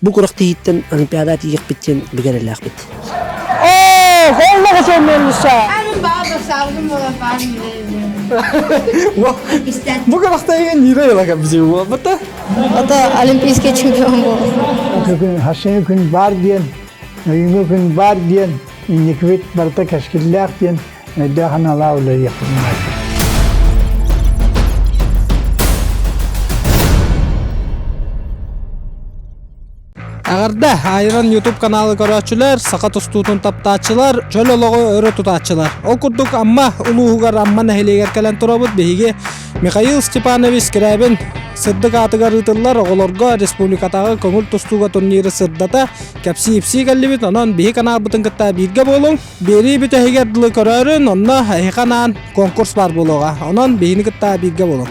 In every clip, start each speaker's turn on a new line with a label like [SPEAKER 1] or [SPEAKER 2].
[SPEAKER 1] Бу күрэхтэһииттэн Олимпиада тиийиэхпит диэн бигэ эрэллээхпит.
[SPEAKER 2] Бу күрэхтэһиигэ Нира Елага буолбута.
[SPEAKER 3] Это олимпийский чемпион был.
[SPEAKER 4] Күн хасыҥы күн баар диэн, өйүҥҥү күн баар диэн, инникибит барыта кэскиллээх диэн өйдөөх аналаа үлэлиэхпит наада.
[SPEAKER 2] Эҕэрдэ! Айрон YouTube каналы көрөөччүлэр, саха тустуутун таптааччылар, чөл олоҕу өрө тутааччылар. Ол курдук Амма улууһугар Амма нэһилиэгэр кэлэн турабыт. Биһиги Михаил Степанович Скрябин сырдык аатыгар ыытыллар оҕолорго республикатааҕы көҥүл тустууга турниры сырдата, кэпсии-ипсии кэллибит. Онон биһи каналбытын кытта бииргэ буолуҥ. Биэрии бүтэһигэр дылы көрөөрүн, онно эһиэхэ анаан конкурс баар буолуоҕа. Онон биһини кытта бииргэ буолуҥ.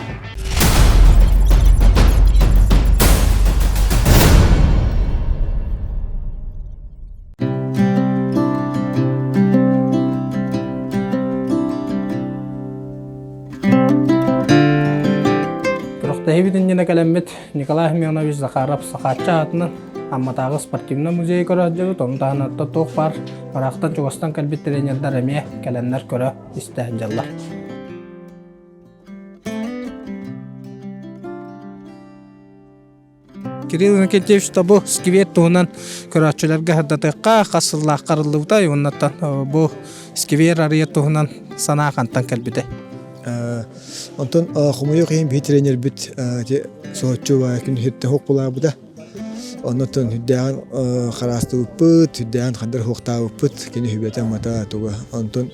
[SPEAKER 2] Күрэхтэһиибит иннинэ кэлэммит Николай Семенович Захаров Сахаачча аатынан Амматааҕы спортивнай музейы көрө сылдьабыт. Ону таһынан туох баар ыраахтан-чугастан кэлбит тренердэр эмиэ кэлэннэр көрө истэ сылдьаллар. Кирилл Иннокентьевич бу сквер туһунан көрөөччүлэргэ сырдатыахха хас сыллаах харыллыбыта уоннаттан бу сквер арыйар туһунан санаа хантан кэлбитэ?
[SPEAKER 5] Онтон хомойуох иһин биһи тренербит соһуччу күн сиртэн хук булаабыта. Оннуттан үрдээҕин хараастыбыппыт, үрдээҕин хандар хуохтаабыппыт, кини сүбэтэ-амата туга. Онтон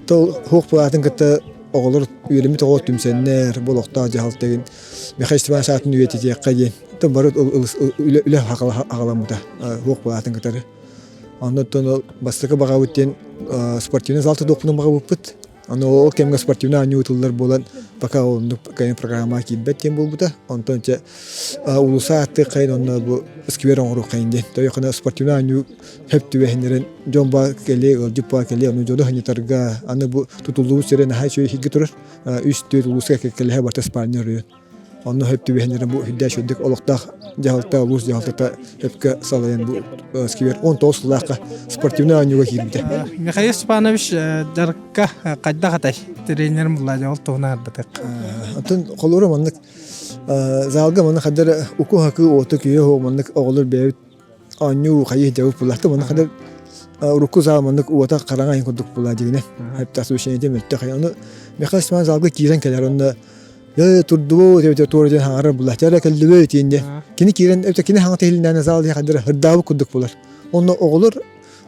[SPEAKER 5] тол хуох булаатын кытта оҕолор үөрэммит оҕолор түмсэннэр, бу олохтоох дьаһалта игин Михаил Степанович аатын үйэтитиэххэ диэн бары үлэ аҕаламмыта хуох булаатын кытары. Оннуттан ол бастакы баҕабыт диэн спортивный зал тутуохпунун баҕабыппыт. Аны ол кэмҥэ спортивнай оонньуу ыытыллар буолан, пока оннук программа киирбэт диэн буолбута. Онтон чэ улууса ааттыаххайын онно бу сквер оҥоруоххайын диэн. Тойохуна спортивнай оонньуу хөп түбэһиннэрэн дьон баа кэлиэ, ыалдьыт баа кэлиэ, ону дьону ханньытарга, аны бу тутуллубут сирэ наһаа үчүгэй иһиргэ турар. Үс-түөрт улууска кэккэлэһэ барыта спальня оройуон. Онно сөп түбэһиннэрэн бу үрдээх үрдүк олохтоох дьаһалта, улуус дьаһалтата сөпкө салайан бу сквер 19 сыллаахха спортивнай оонньууга киирбитэ.
[SPEAKER 2] Михаил Степанович дьарыкка хайдах этэй? Тренер булла ол туһунан арбатык.
[SPEAKER 5] Атын холура маннык залга маннык хаддар уку-хакы уоту күйө маннык оҕолор бэйэбит оонньуу хайыы дьабыт буллахта маннык хаддар урукку зал маннык уота хараҥа айын курдук була дигинэ. Хэптэ освещение мөлтөх. Ону Михаил Степанович залга киирэн кэлэр онно Ээ турдубут эбэтэр туора диэн хаҥарар булла. Чэ эрэ кэллибит диэн. Кини киирэн эбэтэр кини хаҥата иһилиннээн зал диэн хаддара ырдаабыт курдук буолар. Онно оҕолор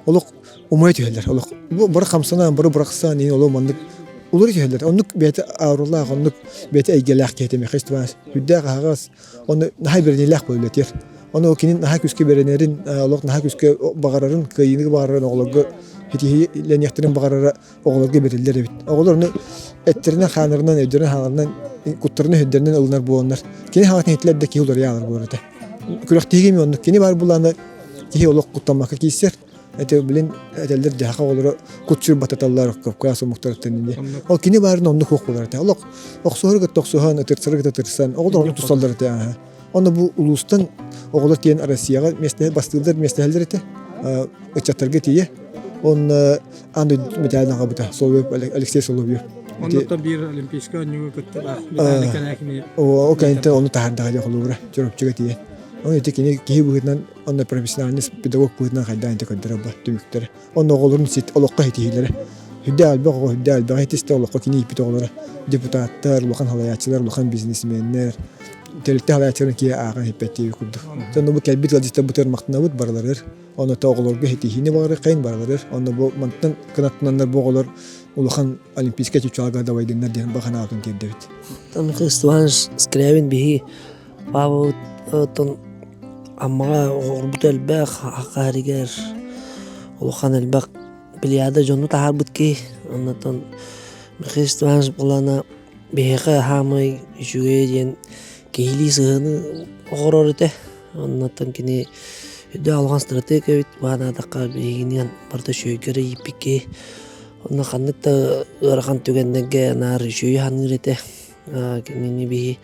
[SPEAKER 5] олох умайа түһэллэр. Олох бары хамсанан, бары бырахсан иһин олох маннык уларый түһэллэр. Оннук бэйэтэ ауралаах, оннук бэйэтэ эйгэлээх киһи этэ Михаил Степанович. Үрдээх аһаҕас, онно наһаа бэриниилээх буолар үлэтигэр. Ону кини наһаа күүскэ бэринэрин, олох наһаа күүскэ баҕарарын, кыайыыны баҕарарын оҕолорго ситиһиилэниэхтэрин баҕарара оҕолорго бэриллэр эбит. Оҕолор ону эттэринэн-хааннарынан, өйдөрүнэн-хааннарынан, куттарынан-өйдөрүнэн ылынар буоланнар, кини хаҥатын иһиттилэр да киһи уларыйа аалар буолар этэ. Күрэхтэһиигэ эмиэ оннук. Кини баар буоллаҕына киһи олох куттаммакка киирсэр. Это билин этэллэр дьаһаха оҕолоро кут-сүр бататаллар Кавказ омуктарыттан инни. Ол кини баарын оннук суох буолар этэ. Олох охсуһары кытта охсуһан, ытырсары кытта ытырсан, оҕолор оннук тусталлар этэ. Онно бу улуустан оҕолор тиийэн Россияҕа миэстэ бастыыллар миэстэһэллэр этэ. Ыччаттарга тиийэ. Онно аан дойду мэтээлин аҕабыта Соловьев Алексей Соловьев.
[SPEAKER 2] Оннуттан биир олимпийскай оонньууга кыттылаах Виталий Калякин.
[SPEAKER 5] Ол кэнниттэн ону таһаардаҕа дии холобура Чурапчыга тиийэн. Оны ити кини киһи быһыытынан онно профессиональный педагог быһыытынан хайдаан ити көрдөрөр ба түмүктэрэ. Онно оҕолорун сит олоххо ситиһиилэрэ. Үрдээх элбэх оҕо үрдээх элбэх итистэ олоххо кини ииппит оҕолоро депутаттар, улахан салайааччылар, улахан бизнесменнэр, тэрилтэ салайааччыларын киһи ааҕан иһиппэт диэби курдук. Онно бу кэлбит ыалдьыттар бутар махтанабыт барыларыгар. Онно оҕолорго ситиһиини баҕарыаххайын барыларыгар. Онно бу мантан кынаттананнар бу оҕолор улахан олимпийскай чыпчаалга дабайдыннар диэн баҕа санаабытын тиэрдэбит.
[SPEAKER 1] Михаил Степанович Скрябин биһи Павловтан Аммаҕа оҕорбут элбэх, Хахааригэр улахан элбэх плеяда дьону таһаарбыт киһи. Оннотон Михаил Степанович былаана биһиэхэ хаамай үчүгэйэ диэн киһилии сыһыаны оҕорор этэ. Оннотон кини үрдээх улахан стратег эбит, баҕанаатахха биһигини барыта үчүгэйгэ эрэ ииппит киһи. Онно ханнык да ыарахан түгэннэргэ наар үчүгэйи саныыр этэ. Кинини биһи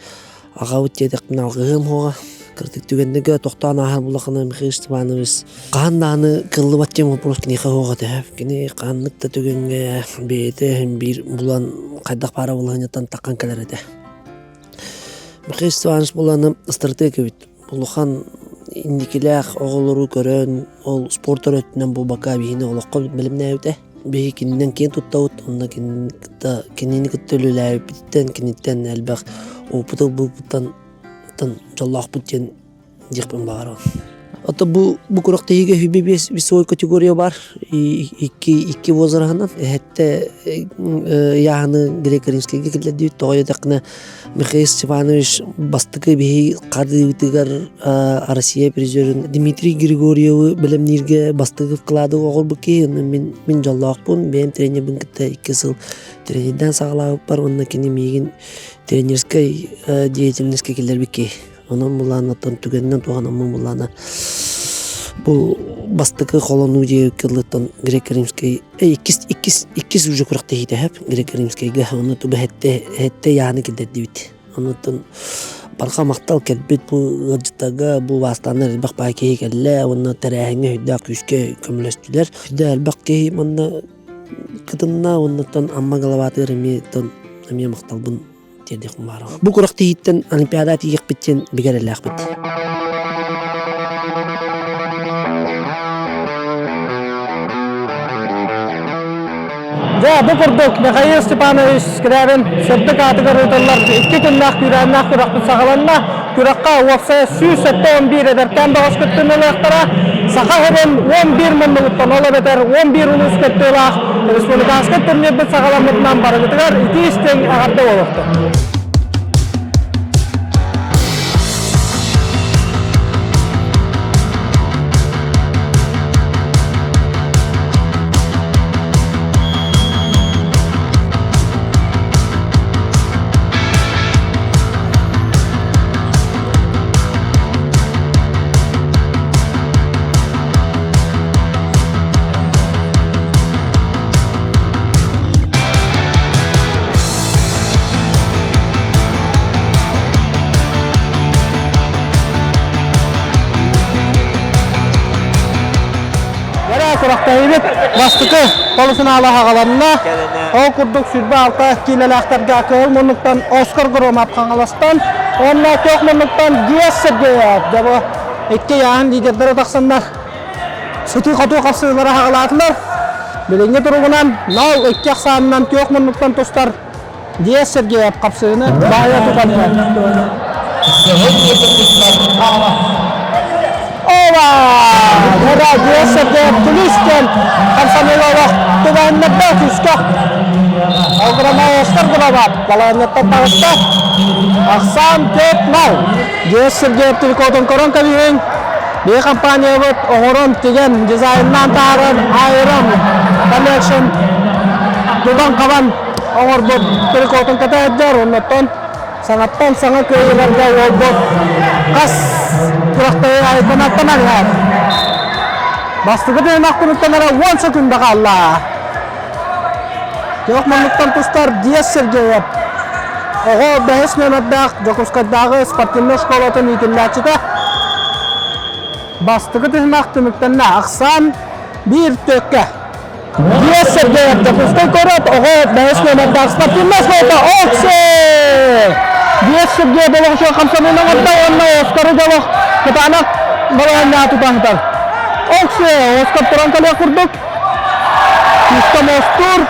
[SPEAKER 1] аҕабыт диэтэхпинэ алгыһыам суоҕа. Кырдьык түгэннэргэ тохтоон ааһар буоллаххына Михаил Степанович хаһан даҕаны кыллыбат диэн вопрос киниэхэ суох этэ. Кини ханнык да түгэҥҥэ бэйэтэ биир булан хайдах баара балаһыанньаттан таххан кэлэр этэ. Михаил Степанович буоллаҕына ыстратег эбит. Улахан инникилээх оҕолору көрөн, ол спорт эрэ өттүнэн буолбакка биһини олоххо бэлэмнээбитэ. Биһи кининэн киэн туттабыт, онно кинини кытта кинини кытта үлэлээбиппититтэн, киниттэн элбэх опыт ылбыппыттан дьоллоохпут диэн диэхпин баҕарабын. Ото бу бу күрэхтэһиигэ хүбэ биэс весовой категория бар. Икки икки возраһынан эһэтте ыйааһыны греко-римскэйгэ киллэрдибит. Тоҕо диэтэххинэ Михаил Степанович бастакы биһи хардыыбытыгар Россия призерин Дмитрий Григорьевы бэлэмнииргэ бастакы вклады оҕорбут киһи. Мин мин дьоллоохпун. Бэйэм тренербин кытта икки сыл тренердээн саҕалаабыппар уонна кини миигин тренерскэй деятельностька киллэрбит киһи. Онон былааннаттан түгэнинэн туһанаммын былаана бу бастакы холонуу диэбиккэ ылыттан греко-римскэй иккис иккис иккис уже күрэхтэһиитэ сөп греко-римскэйгэ ону туга хэттэ хэттэ яаны киллэрдибит онуттан барҕа махтал кэлбит бу ыалдьыттарга бу ваастааннар элбэх баай киһи кэллэ уонна тэрээһиҥҥэ өйдөөх күүскэ көмөлөстүлэр өйдөөх элбэх киһи манна кытынна уоннаттан Амма главатыгар эмиэ эмиэ махталбын тиэрдиэхпин баҕарабын. Бу күрэхтэһииттэн Олимпиада тиийиэхпит диэн бигэ эрэллээхпит.
[SPEAKER 2] Дьэ, бу курдук Михаил Степанович Скрябин сырдык аатыгар ыытыллар икки күннээх күүрээннээх күрэхпит саҕаланна. Күрэххэ уопсайа 171 эдэркээн бөҕөс кыттыыны ылыахтара. Саха сирин 11 муннугуттан, ол эбэтэр 11 улуус кыттыылаах республиканскай турнирбыт саҕаламмытынан барыгытыгар итии-истиҥ эҕэрдэ буолуохтун! Күрэхтэһиибит бастакы полуфинала хаҕаланна. Ол курдук 26 киилэлээхтэргэ кыһыл муннуктан Оскар Громов Хаҥаластан уонна Төх муннуктан Диас Сергеев дьэ икки ыйааһын лидердэрэ тахсаннар сытыы-хотуу хапсыылары хаҕалаатылар. Билиҥҥи туругунан 0-2 ахсаанынан Төх муннуктан тустар Диас Сергеев хапсыыны баайа тутан иһэр. Ова! Ура! Диас Сергеев күлүстэн хамсаныылаах түбэһиннэрдэ күүскэ. Алгырамаевтар гынабат. Балаһынньаттан таҕыста. Ахсаан 4-0. Диас Сергеев трикотун көрөн кэбиһиҥ. Биһи компаниябыт оҥорон, тигэн, дизайннаан таһаарар Iron Collection тутан-хабан оҥорбут трикотун кэтэһэрдэр. Оннуттан саҥаттан саҥа кыайыыларга уолбут хас күрэхтэһии айбанаттан иһэр. Бастакы түһүмэх күнүттэн эрэ 10 секунда хаалла. Туох манныктан тустар Диас Сергеев оҕо бэһис нүөмэрдээх Дьокуускайдааҕы спортивнай школатын иитиллээччитэ. Бастакы түһүмэх түмүктэннэ. Ахсаан биир төккө. Диас Сергеев Дьокуускай куорат оҕо бэһис нүөмэрдээх спортивнай школата Окси! Диас Сергеев олох хамсаныынан оҥордо уонна Оскары дьолох кытаанах балаһыанньаҕа тутан сытар. Окси! Оскар туран кэлиэх курдук. Күүскэ мостуур.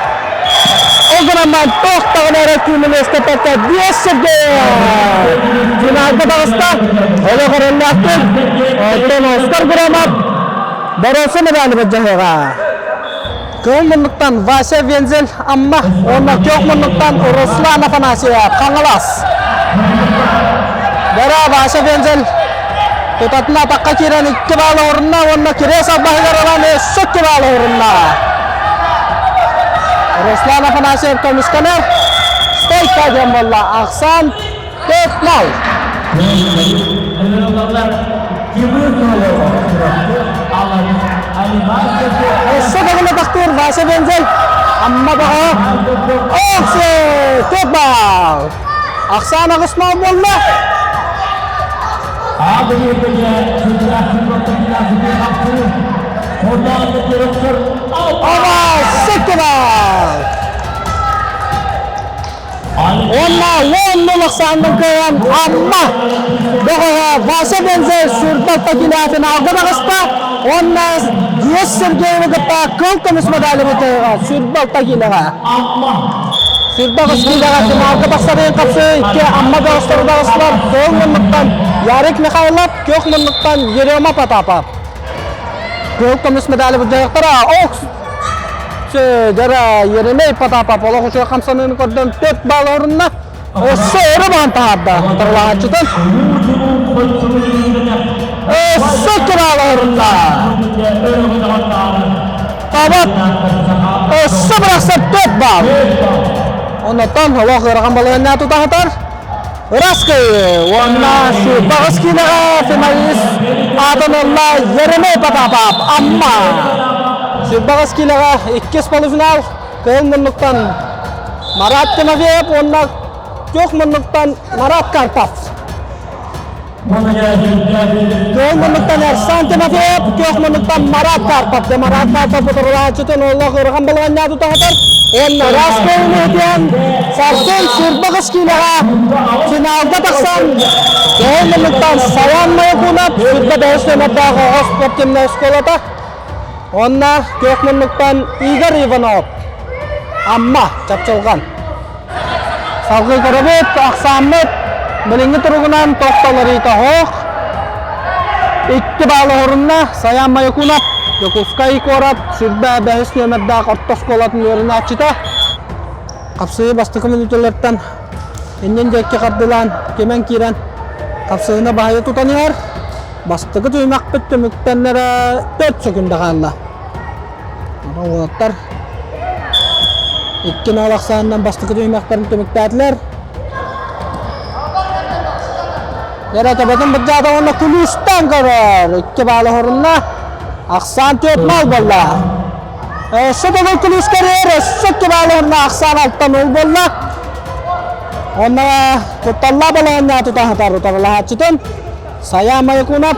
[SPEAKER 2] Ол гынан баран туох даҕаны эрэ күүнүн үөскэппэккэ Диас Сергеев финалга таҕыста. Олох эрэллээхтик. Оттон Оскар Громов боруоса медали былдьаһыаҕа. Кыһыл муннуктан Вася Вензель Амма уонна Күөх муннуктан Руслан Афанасьев Хаҥалас. Бара Вася Вензель тутатына атахха киирэн икки баалы орунна уонна кириэс албаһыгар ылан өссө икки баалы орунна. Руслан Афанасьев көмүскэнэр. Стойка диэн буолла. Ахсаан 4-0. Өссө даҕаны тахтыыр Вася Вензель. Амма баҕа. Оксе! Төрт баал! Ахсаан аҕыс баал буолла. Ова Сыккыбал! Уонна уон ахсаанынан кыайан Амма бөҕөҕө Вася Бензе сүүрбэ килэ финалга таҕыста уонна Диас Сергеевы кытта кыл көмүс медали бутыйга 26 килэҕэ. 28 килэҕэ финалга тахсарын хапсыы икки Амма бөҕөстөрө таҕыстылар. Кыл муннуктан Ярик Михайлов, күөх муннуктан Ерема Потапов. Кыл көмүс медали бутыйыктара ох Дьара Еремей Потапов олох үчүгэй хамсаныыны көрдөн 4 балл орунна. Өссө өрө баан таһаарда утарылаһааччытын. Өссө 2 балл орунна. Табат өссө бырахсар 4 балл. Оннотон олох ыарахан балыһаннаа тутаһатар. Ыраскай уонна сүүрбэҕис киилэҕэ финалист аатын ылла Еремей Потапов Амма. Сүүрбэҕис киилэҕэ иккис полуфинал кыһыл муннуктан Марат Тимофеев уонна күөх муннуктан Марат Карпов. Кыһыл муннуктан Эрсан Тимофеев, күөх муннуктан Марат Карпов. Марат Карпов утарылааччытын олох ыарахан балаҕанньаа тутаһытар. Уонна ыраас көҥүл сарсын сүүрбэ киилэҕэ финалга тахсан кыһыл муннуктан Салам Маякунов 25 номердаах оҕо спортивнай оскуолата уонна күөх муннуктан Игорь Иванов Амма Чапчылҕан. Салгыы көрөбүт, ахсааммыт билиҥҥи туругунан тохтолориита оһох. Икки баал оһорунна Саян Маякунов, Дьокуускай куорат сүрбэ бэһис нүөмэрдээх орто оскуолатын үөрэнээччитэ. Хапсыһыы бастакы мүнүүтэлэртэн иннин диэки хардылаан кимэн киирэн хапсыһыыны баһыйа тутан иһэр. Бастакы түһүмэхпит түмүктэннэрэ 4 секунда хаалла. Онон уолаттар икки нол ахсаанынан бастакы түһүмэхтэрин түмүктээтилэр. Эрэ төбөтүн бырдьаата уонна күлүүстэн көрөр. Икки баалы хорунна. Ахсаан түөрт мал буолла. Өссө төгүл күлүүс көрөр. Өссө икки баалы хорунна. Ахсаан алта нол буолла. Онно кутталлаах балаһанньа тутаһытар утарылаһааччытын Сая Маякунов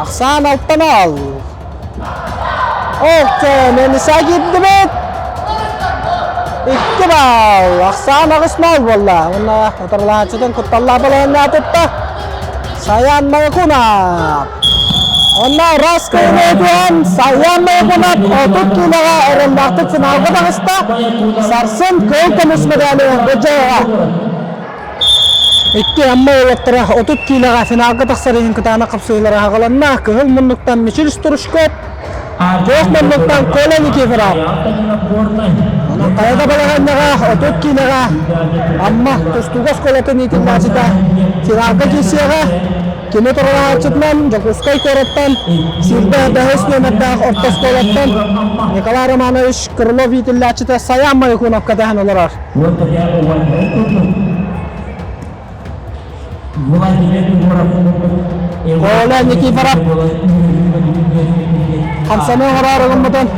[SPEAKER 2] Ахсаан алтан ал. Окей, Мелиса киирдибит. Икки балл. Ахсаан аҕыс мал буолла. Уонна утарылааччытын кутталлаах балаһанньа тутта. Саян Маякунов. Онно Раска өтүөн Саян Маякунов 30 киилэҕэ эрэллээхтик финалга таҕыста. Сарсын кыл көмүс медали быдьаҕа. Икки Амма уолаттара 30 киилэҕэ финалга тахсар иһин кытаанах хапсыһыылара аҕаланна. Кыһыл муннуктан Мичил Стручков, Күөх муннуктан Коля Никифоров. Онон хайа да балаһыанньаҕа 30 киилэҕэ Амма тустууга оскуолатын иитиллээччитэ финалга киирсиэҕэ. Кини туруорааччытынан Дьокуускай куораттан сүүрбэ бэһис нүөмэрдээх орто оскуолаттан Николай Романович Крылов иитиллээччитэ Саян Маякунов кэтэһэн олорор. Коля Никифоров хамсаныы оҥороору гыммытын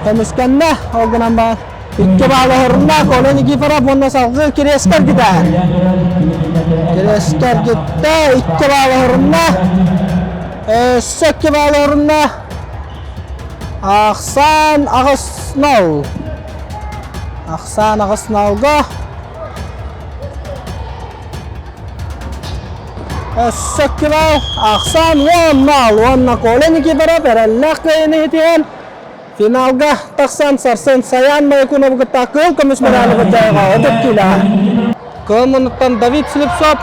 [SPEAKER 2] көмүскэннэ. Ол гынан баран икки баал оһорунна. Коля Никифоров уонна салгыы Кириэскэ эргитэ. Кириэскэ эргиттэ. Икки баал оһорунна. Өссө икки баал оһорунна. Ахсаан аҕыс нол. Ахсаан аҕыс налга. Өссө кило ахсаан уон нал уонна Коля Никифоров эрэллээх кыайыыны иһитиһэн финалга тахсан сарсын Саян Маякуновы кытта кыһыл көмүс медали бырдьайга 30 кило. Кыһыл муннуктан Давид Слепцов,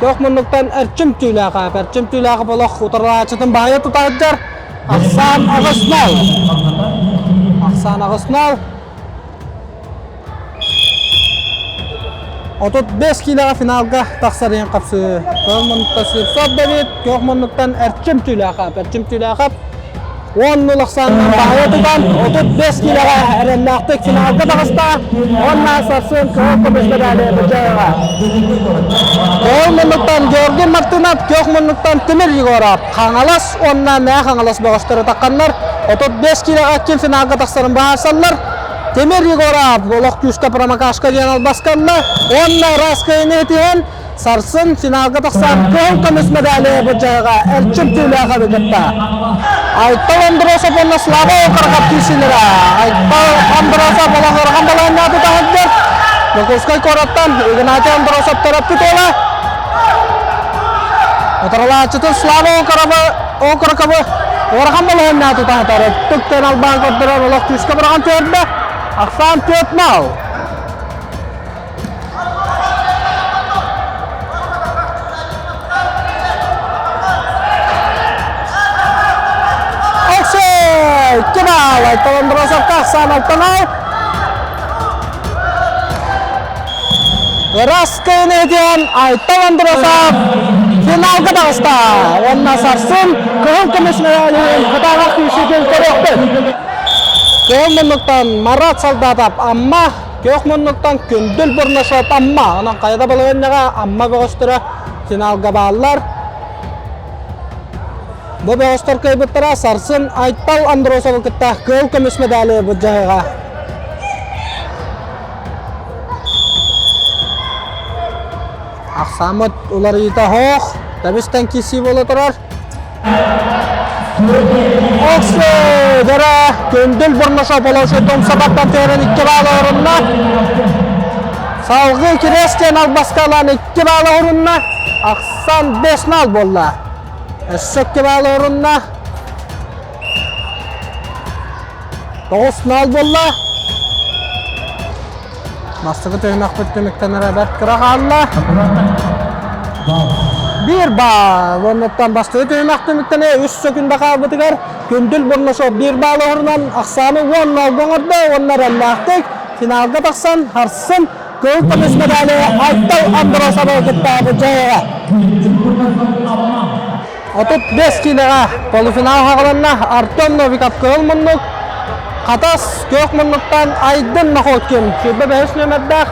[SPEAKER 2] күөх муннуктан Эрчим Түүлээхов. Эрчим Түүлээхов олох утарылааччытын баһыйа тута сылдьар. Ахсаан аҕыс нал. Ахсаан аҕыс нал. 35 киилэҕэ финалга тахсар иһин хапсыы. Кыһыл муннуктан Слепцов Давид, күөх муннуктан Эрчим Түүлээхов. Эрчим Түүлээхов 10 нул ахсаанынан баһыйа тутан 35 киилэҕэ эрэллээхтик финалга таҕыста уонна сарсын кыһыл көмүс медали быдьайаҕа. Кыһыл муннуктан Георгий Мартынов, күөх муннуктан Тимир Егоров, Хаҥалас уонна Мэҥэ Хаҥалас бөҕөстөрө тахханнар 35 киилэҕэ ким финалга тахсарын быһаарсаллар. Тимир Егоров олох күүскэ промокашка диэн албасканна уонна ыраас кыайыыны итиһэн сарсын финалга тахсан кыһыл көмүс медали быдьаһыга эрчим түүлээх кытта. Айтал Андросов уонна Слава Окороков киирсиилэрэ. Айтал Андросов олох ыарахан балаһыанньаҕа тута сылдьар. Дьокуускай куораттан Игнатий Андросов төрөппүт уола. Утарылааччытын Слава Окороковы ыарахан балаһыанньаҕа тута сытар. Өттүктэн албаан көрдөрөр олох күүскэ быраҕан түһэрдэ. Ахсаан 4-0. Оксей! Кемал! Айтал Андросовка ахсаан алтанал. Ыраас кыайыыны Айтал Андросов финалга таҕыста. Уонна сарсын кыһыл көмүс медалын кытаанах күүсүтүн көрүөхпүт. Кыһыл муннуктан Марат Солдатов Амма, күөх муннуктан Күндүл Бурнашов Амма. Онон хайа да балаһыанньаҕа Амма бөҕөстөрө финалга бааллар. Бу бөҕөстөр кыайбыттара сарсын Айтал Андросовы кытта кыһыл көмүс медали былдьаһыаҕа. Ахсааммыт уларыйыыта оһох, тэбистэн киирсии буола турар. Оксо, Күндүл Бурнашов олоочуттан сабаттан түһэрэн икки баалы орунна. Салгыы Кириэстиэн албаска ылан икки баалы орунна. Ахсан 5-0 буолла. Өссө икки баалы орунна. 9-0 буолла. Бастакы түһүмэхпит түмүктэнэрэ бэрт кыра хаалла. Биир баал. Оннуттан бастакы түһүмэх түмүктэнэ үс сөкүндэ хаалбытыгар Күндүл Бурнашов биир баал оһорунан ахсааны уон ноолго оҥордо уонна эрэллээхтик финалга тахсан харсын кыһыл көмүс медали Айтал Андросовы кытта былдьаһыаҕа. 35 киилэҕэ полуфинал хаҕыланна Артем Новиков кыһыл муннук, Хатас күөх муннуктан Айдын Находкин 25 нүөмэрдээх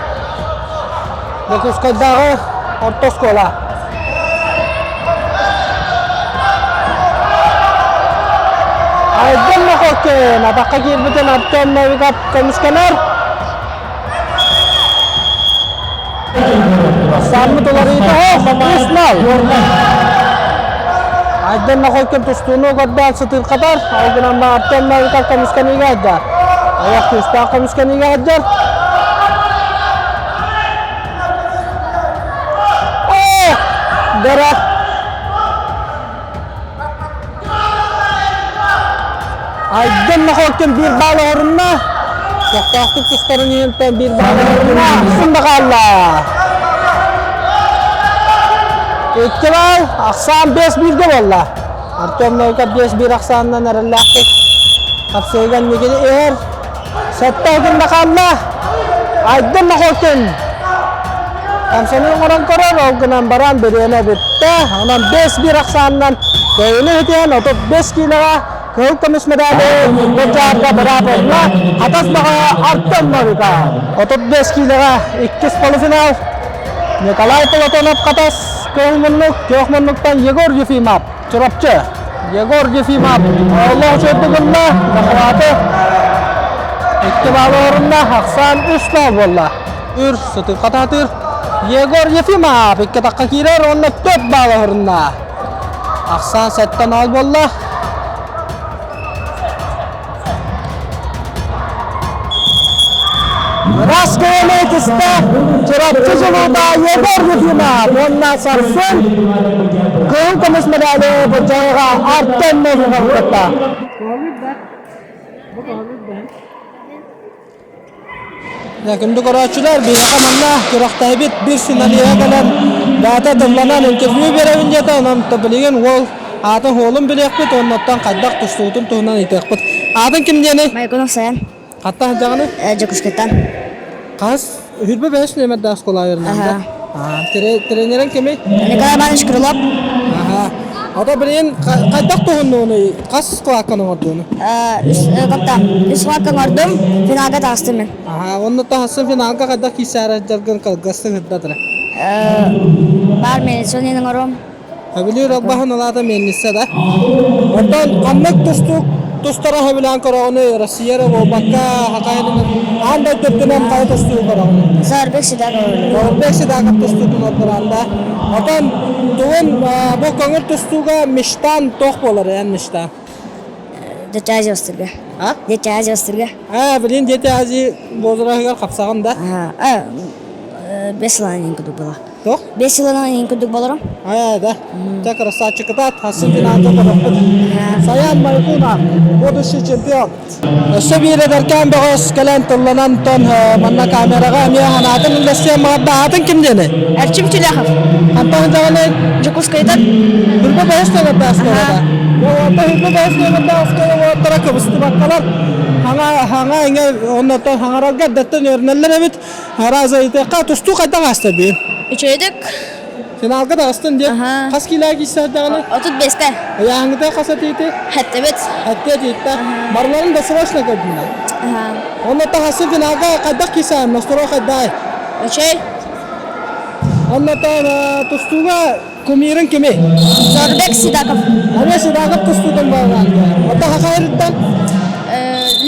[SPEAKER 2] Дьокуускайдааҕы орто оскуола. Айдын Находкин атахха киирбитин Артем Новиков көмүскэнэр. Саммыт уларыйда үс нал. Айдын Нохойкин тустууну көрдөөн сытыырхатар. Ол гынан Артем Новиков көмүскэниигэ сылдьар. Айах күүстээх көмүскэниигэ сылдьар. О! Дара! Айдын Нохойкин биир баал оһорунна. Көхтөөхтүк тустарын иһинтэн биир баал оһорунна. Ахсын да хаалла. Икки баал, ахсаан 5-1-гэ буолла. Артем Новиков 5-1 ахсаанынан эрэллээхтик хапсыыга инникини иһэр. Сэттэ күн да хаалла. Айдын Нохойкин хамсаныы оҥорон көрөр, ол гынан баран бириэмэ бүттэ. Онон 5-1 ахсаанынан кыайыыны итиэн 35 киилэҕэ кыһыл көмүс медали былдьаарга быраап ылла. Хатас бөҕө Артем Новиков. 35 киилэҕэ иккис полуфинал. Николай Платонов Хатас кыһыл муннук, күөх муннуктан Егор Ефимов Чурапчы. Егор Ефимов олох үчүгэйдик ылла, захваты икки баалы орунна, ахсаан үс баал буолла. Үр сытыырха таатыыр. Егор Ефимов икки тахха киирэр уонна төрт баалы орунна. Ахсаан сэттэн аал буолла. Ыраас кыайыыны итистэ Чурапчы дьулуута Егор Ефимов уонна сарсын кыһыл көмүс медали былдьаһыга Артем Новиков кытта. Күндү көрөөччүлэр, биһиэхэ манна күрэхтэһибит биир финалиһа кэлэн бэйэтэ тылланан интервью биэрэбин диэтэ, онон билигин уол аатын уолун билиэхпит уонна оттон хайдах тустуутун туһунан ыйытыахпыт. Аатын ким диэний?
[SPEAKER 3] Майгунов Саян.
[SPEAKER 2] Хатта сылдьаҕыный?
[SPEAKER 3] Дьокуускайтан.
[SPEAKER 2] Хас хүрбэ бэһис нүөмэрдээх оскуола үөрэнэҕин Тренерин кимий?
[SPEAKER 3] Николай Иванович Крылов.
[SPEAKER 2] Аха. Ото билигин хайдах туһуннууну хас кылааккан оҥордууну?
[SPEAKER 3] Үс үс кылаакка оҥордум, финалга таҕыстым мин.
[SPEAKER 2] Аха, онно таһассын финалга хайдах киирсээрэ дьаргын кылгастык сырдатыра.
[SPEAKER 3] Баар мельницаны оҥором.
[SPEAKER 2] Сөбүлүүр албаһын алаата мельница да. Оттон ханнык тустуук тустара сөбүлээн көрөҕүнүй Россия эрэ буолбакка хахайынынан аан дойду үрдүнэн хайа тустуу көрөҕүнүй?
[SPEAKER 3] Заурбек Сидаков.
[SPEAKER 2] Заурбек Сидаков тустуутун ордорон да. Отон тугун бу көҥүл тустууга мечтан туох буолар эн мечтан?
[SPEAKER 3] Дети Азии Остырга.
[SPEAKER 2] А?
[SPEAKER 3] Дети Азии Остырга.
[SPEAKER 2] А, блин, Дети Азии возрастыгар хапсаҕын да?
[SPEAKER 3] А, бес сылынан курдук была.
[SPEAKER 2] Туох?
[SPEAKER 3] Бес сылынан курдук болорум.
[SPEAKER 2] Аа, да. Те красавчик кытаат, хасын финалга көрөхпүт. Саян Майкуна, будущий чемпион. Өссө биир эдэркээн бөҕөс кэлэн тылланан тон манна камераҕа эмиэ санаатын үллэстиэн баҕарда. Аатын ким диэни?
[SPEAKER 3] Эрчим Тюляхов.
[SPEAKER 2] Хантан даҕаны
[SPEAKER 3] Дьокуускайтан.
[SPEAKER 2] Хүрбэ бөҕөс нөмердээх оскуолада. Уолаттар хүрбэ бөҕөс нөмердээх оскуола уолаттара кыбыстыбаккалар хаҥа хаҥа иҥэ оннотон хаҥарарга эрдэттэн үөрэнэллэр эбит. Араас ыйытыахха тустуу хайдах ааста биир?
[SPEAKER 3] Үчүгэйдик.
[SPEAKER 2] Финалга таҕыстын диэ. Хас киилээх киирсэрдэҕинэ?
[SPEAKER 3] 35-те.
[SPEAKER 2] Ыйааһыҥҥыта хас этиити?
[SPEAKER 3] Хэттибит.
[SPEAKER 2] Хэттэ этиитте. Барыларын досрочно көрдүнэ. Онно тахасы финалга хайдах киирсээн, настрой хайдай?
[SPEAKER 3] Үчүгэй.
[SPEAKER 2] Оннотон тустууга кумирын кими?
[SPEAKER 3] Зарбек Сидаков.
[SPEAKER 2] Аме Сидаков тустуутун балаан. Ота хахайрыттан?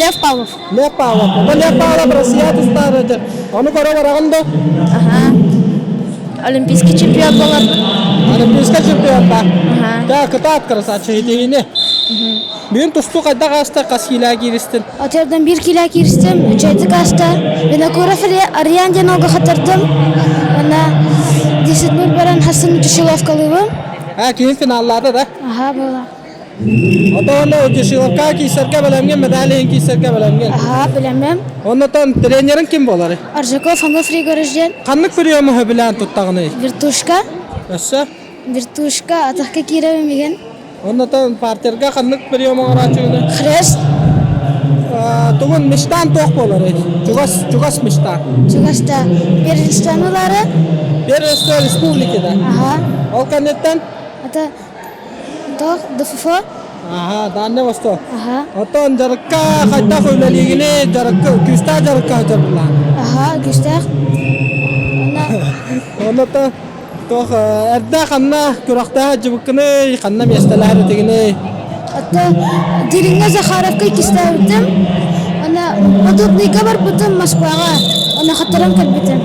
[SPEAKER 3] Лев Павлов.
[SPEAKER 2] Лев Павлов. Ота Лев Павлов Россия тустаары Ону көрө бараҕын да?
[SPEAKER 3] Аха. Олимпийский чемпион болар.
[SPEAKER 2] Олимпийский чемпион ба. Да, кытаат красавчик итигини. Бүгүн тустуу хайдах ааста хас киилээ кииристин?
[SPEAKER 3] Отерден бир киилээ кииристим, үчэйдик ааста. Винокуров Ариан диэн олга хатардым. Ана 10-0 баран хасын Утешиловкалыыбын.
[SPEAKER 2] А, киин финаллаата да?
[SPEAKER 3] Аха, была.
[SPEAKER 2] Отон Утешиловка киисэргэ бэлэмҥин, медаль киисэргэ бэлэмҥин.
[SPEAKER 3] Аха, билэммин.
[SPEAKER 2] Оннотон тренерин ким болар?
[SPEAKER 3] Аржаков Ануфрий Горожден.
[SPEAKER 2] Ханнык приему сөбүлээн туттаҕыный?
[SPEAKER 3] Вертушка.
[SPEAKER 2] Өссө?
[SPEAKER 3] Вертушка, атахка киирэбин мигин.
[SPEAKER 2] Оннотон партерга ханнык прием оҥорооччугуный?
[SPEAKER 3] Хрест.
[SPEAKER 2] Тугун мечтан туох буоларый? Чугас, чугас мечта.
[SPEAKER 3] Чугаста первенствонулары.
[SPEAKER 2] Первенство республики да?
[SPEAKER 3] Ага.
[SPEAKER 2] Ол кэнниттэн?
[SPEAKER 3] Это Туох ДФФ?
[SPEAKER 2] Аха, Дальний Восток.
[SPEAKER 3] Аха.
[SPEAKER 2] Оттон дьарыкка хайдах үлэлиигиний? Дьарыкка, күүстээх дьарыкка сылдьар
[SPEAKER 3] Аха, күүстээх. Онно
[SPEAKER 2] Онно туох эрдэ ханна күрэхтээх дьыбыккыный, ханна миэстэлээх этигиний?
[SPEAKER 3] Оттон Дириҥҥэ Захаровка иккистээбитим. Онно Подобныйга барбытым Москваҕа. Онно хатаран кэлбитим.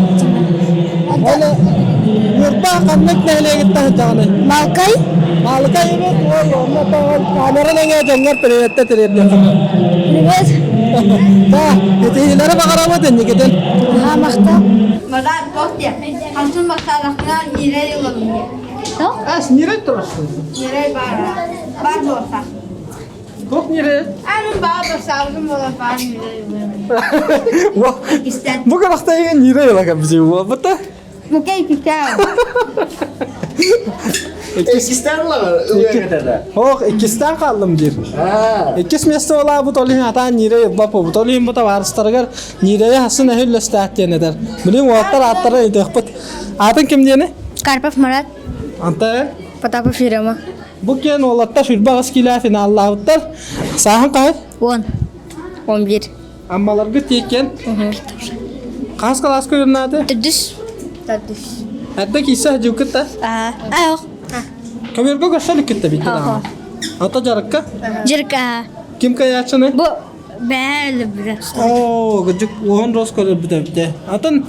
[SPEAKER 2] Оны Ньурба ханнык нэһилиэгиттэн сылдьаҕыный?
[SPEAKER 3] Малкай.
[SPEAKER 2] Маалыкай эбит, ой, онно камеран эҥээ дьоҥҥор приветте тириэрдиэххэ.
[SPEAKER 3] Привет.
[SPEAKER 2] Да, итиилэри баҕарабыт инникитин.
[SPEAKER 3] Аха, махтал.
[SPEAKER 6] Марат, бог Хантын махталахтынан нирей ылым диye.
[SPEAKER 2] Ас, нирей турасың?
[SPEAKER 6] Нирей бар. Бар болса.
[SPEAKER 2] Туох нирей?
[SPEAKER 6] Анын баа басалгым бола бар нирей ылым.
[SPEAKER 2] Бу карахта еген нирей ыла кэбизи буолбута.
[SPEAKER 6] Мукей кикау.
[SPEAKER 7] Иккистен
[SPEAKER 2] Ох, иккистен қалдым диир. Иккис место олаабыт ол иһин атаан нирей ылбаппыт. Ол иһин бу табаарыстарыгар нирейи хасын эһиллэстээх диэн этэр. Билин уолаттар ааттара ыйытыахпыт. Аатын ким диэни?
[SPEAKER 3] Карпов Марат.
[SPEAKER 2] Антон.
[SPEAKER 3] Потапов Ерема.
[SPEAKER 2] Бу киэн уолаттар 28 киилэ финаллаабыттар. Сааһын хаһый?
[SPEAKER 3] 10. 11.
[SPEAKER 2] Аммаларгыт тиэккен. Хас кылааска үөрэнээтэ?
[SPEAKER 3] Төрдүс. Төрдүс.
[SPEAKER 2] Эрдэ киирсэ дьуккут да?
[SPEAKER 3] Аа. Аяқ.
[SPEAKER 2] Көмөргө көрсө иликкит битти даҕаны. Ата дьарыкка?
[SPEAKER 3] Дьарыкка.
[SPEAKER 2] Ким кайааччыны?
[SPEAKER 3] Бу бээл бирэ.
[SPEAKER 2] Оо, кырдьык уһун рос көрөрбүт эбитэ. Атын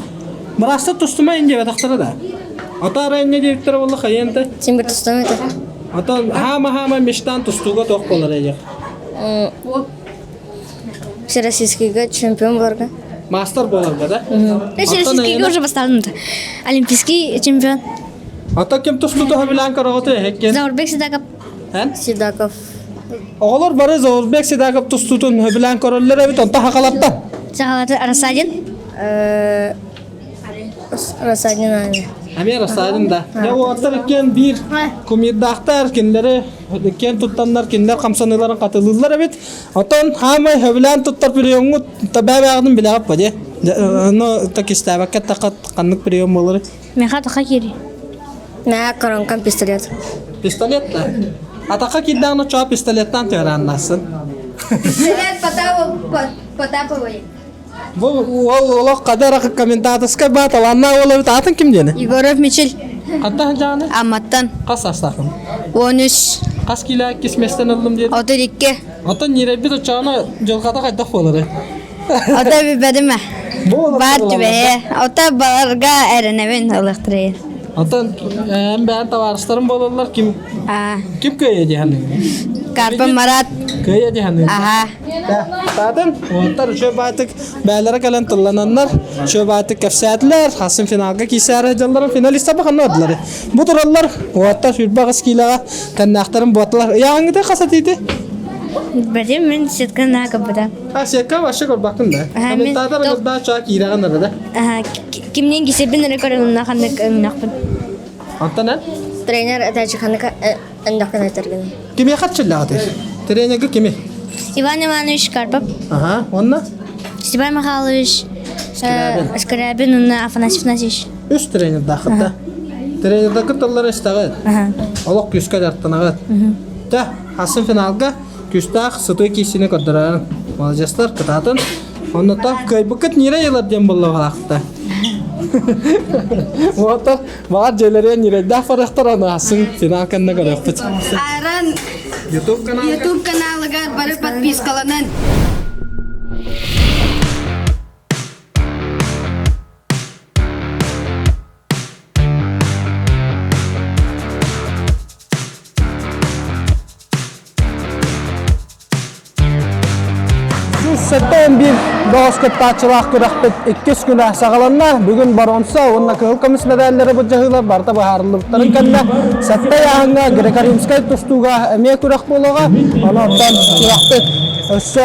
[SPEAKER 2] быраастар тустума инде бэтахтара да. Ата ара инне диэбиттэрэ буолла хайыанта?
[SPEAKER 3] Син бір тустума это.
[SPEAKER 2] Атын хаама-хаама мечтан тустууга туох буолар эйэх?
[SPEAKER 3] Всероссийскийга чемпион боларга.
[SPEAKER 2] Мастер буоларга да?
[SPEAKER 3] Всероссийскийга уже поставлен. Олимпийский чемпион.
[SPEAKER 2] Ата ким тустуу билан көрөҕөтө эһэккен?
[SPEAKER 3] Заурбек Сидаков.
[SPEAKER 2] Эн?
[SPEAKER 3] Сидаков.
[SPEAKER 2] Оҕолор бары Заурбек Сидаков тустуутун сөбүлээн көрөллөр эбит, онто хахалатта.
[SPEAKER 3] Сахалаты Рассадин. Рассадин
[SPEAKER 2] Эмиэ Рассадин да. Дьэ уолаттар иккиэн биир кумирдаахтар, кинилэри иккиэн туттаннар, кинилэр хамсаныыларын хатылыыллар эбит. Оттон хаамай сөбүлээн туттар приемҥут табаа-бааҕытын билэҕит ба дии? Ону так истээбэккэ тахат ханнык прием буолары?
[SPEAKER 3] Меха таха кири. Мэ коронкам пистолет.
[SPEAKER 2] Пистолет да? Атахха киирдэҕинэ чоо пистолеттан тыарааннасын.
[SPEAKER 6] Пистолет Потаповой.
[SPEAKER 2] Бу уол олох кадара комментаторскай баа талааннаах уол эбит аатын ким диэни?
[SPEAKER 3] Егоров Мичил.
[SPEAKER 2] Хантан сылдьаҕыный?
[SPEAKER 3] Амматтан.
[SPEAKER 2] Хас саастааххын?
[SPEAKER 3] 13.
[SPEAKER 2] Хас киилэ кисмэстэн ыллым диэн?
[SPEAKER 6] 32.
[SPEAKER 2] Оттон ньирэйбит оччоҕуна дьылҕата хайдах буоларый?
[SPEAKER 6] Ото билбэтим ээ. Баар түбэһэ. Ото баларга эрэнэбин ылыахтарайын.
[SPEAKER 2] Оттон эн бэйэн табаарыстарым буолаллар ким ким кыайа дии саныыгын?
[SPEAKER 6] Карпа Марат.
[SPEAKER 2] Кыайа дии саныыгын?
[SPEAKER 6] Аха.
[SPEAKER 2] Таатын уоттар үчүгэй баайтык бээлэрэ кэлэн тыллананнар үчүгэй баайтык кэпсээтилэр хасын финалга киисээри дьалларын финалиста баханна бардылар. Бу тураллар уоттар 28 киилэҕэ тэннээхтэрин буотталар. Ыйааһыҥҥыта хас этиити?
[SPEAKER 3] Бэтим мин сетка наа кыбыта.
[SPEAKER 2] А сетка вообще көрбөккүн да? Комментатор ыҥырдаах чаа киирэҕин эрэ да?
[SPEAKER 3] Кимнин кисэбин эрэ көрөн ханнык өҥнөхпүн.
[SPEAKER 2] Онтон эн?
[SPEAKER 3] Тренер этээчи ханнык өҥнөхпүн этэргин.
[SPEAKER 2] Кимиэхэ чиллэҕитий? Тренергэ кими?
[SPEAKER 3] Иван Иванович Карпов.
[SPEAKER 2] Ага, уонна?
[SPEAKER 3] Степан Михайлович Скрябин уонна Афанасий Афанасьевич.
[SPEAKER 2] Үс тренердааххыт да? Тренердаргыт тыллара истэҕит? Олох күүскэ дьарыктанаҕыт. Дьэ, хасын финалга күүстээх сытыы киисини көрдөрөрүн. Маладьыастар, кытаатын. Оннуттан кыайбыккыт ньирэй ылар диэн буолла Уоттар баҕар дьиэлэригэр ньирэйдээх барыахтар аны асын финал кэннэ көрүөхпүт.
[SPEAKER 6] Айран
[SPEAKER 2] YouTube каналыгар
[SPEAKER 6] YouTube каналыгар бары подпискаланын.
[SPEAKER 2] 171 бөҕөс кыттааччылаах күрэхпит иккис күнэ саҕаланна. Бүгүн боруонса уонна кыһыл көмүс мэдээллэри былдьаһыылар барыта быһаарыллыбыттарын кэннэ сэттэ ыйааһыҥҥа греко-римскай тустууга эмиэ күрэх буолуоҕа. Онон күрэхпит өссө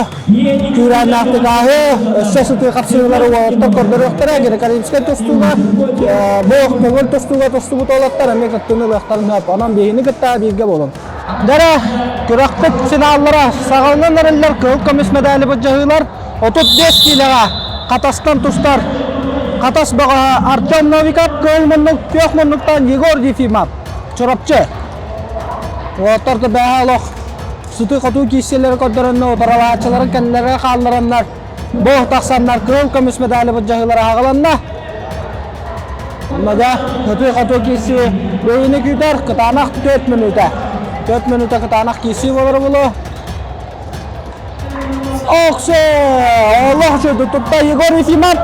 [SPEAKER 2] күүрээннээхтик ааһыы, өссө сытыы хапсыһыылары уолаттар көрдөрүөхтэрэ. Греко-римскай тустууга бу көҥүл тустууга тустубут уолаттар эмиэ кыттыыны ылыахтарын сөп. Онон биһини кытта бииргэ буолуҥ. Дара күрэхпит финаллара саҕаланан эрэллэр кыһыл көмүс медали былдьаһыылар 35 киилэҕэ Хатастан тустар Хатас бөҕөһө Артем Новиков, кыһыл муннук, күөх муннуктан Егор Ефимов, Чурапчы. Уолаттар да бэһэ олох сытыы-хотуу киирсиилэри көрдөрөннөр, утаралааччыларын кэннилэригэр хааллараннар, бу тахсаннар кыһыл көмүс медали былдьаһыылара аҕаланна. Онно да сытыы-хотуу киирсии бэйини күүтэр кытаанах 4 мүнүүтэ. 4 мүнүүтэ кытаанах киирсии буолара буолуо. Оксо! Олох үчүгэй тутта Егор Ефимов.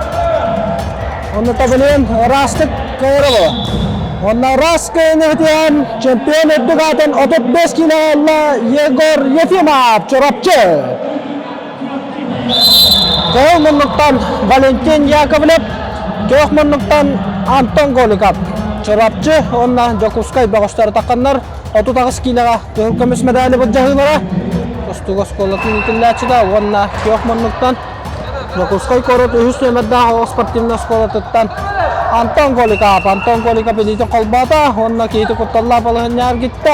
[SPEAKER 2] Онно табылын ыраастык кыайара буолуо. Онно ыраас кыайыыны ытыан чемпион үрдүк аатын 35 киилэ ылла Егор Ефимов Чурапчы. Кыһыл муннуктан Валентин Яковлев, күөх муннуктан Антон Голиков. Чурапчы уонна Дьокуускай бөҕөстөрө тахханнар 38 киилэҕэ кыһыл көмүс медали былдьаһыылара Тустууга оскуолатын иитиллээччитэ уонна күөх муннуктан Дьокуускай куорат үһүс нүөмэрдээх оҕо спортивнай оскуолатыттан Антон Голиков. Антон Голиков илиитин холбоото уонна киһити кутталлаах балаһынньа эргиттэ.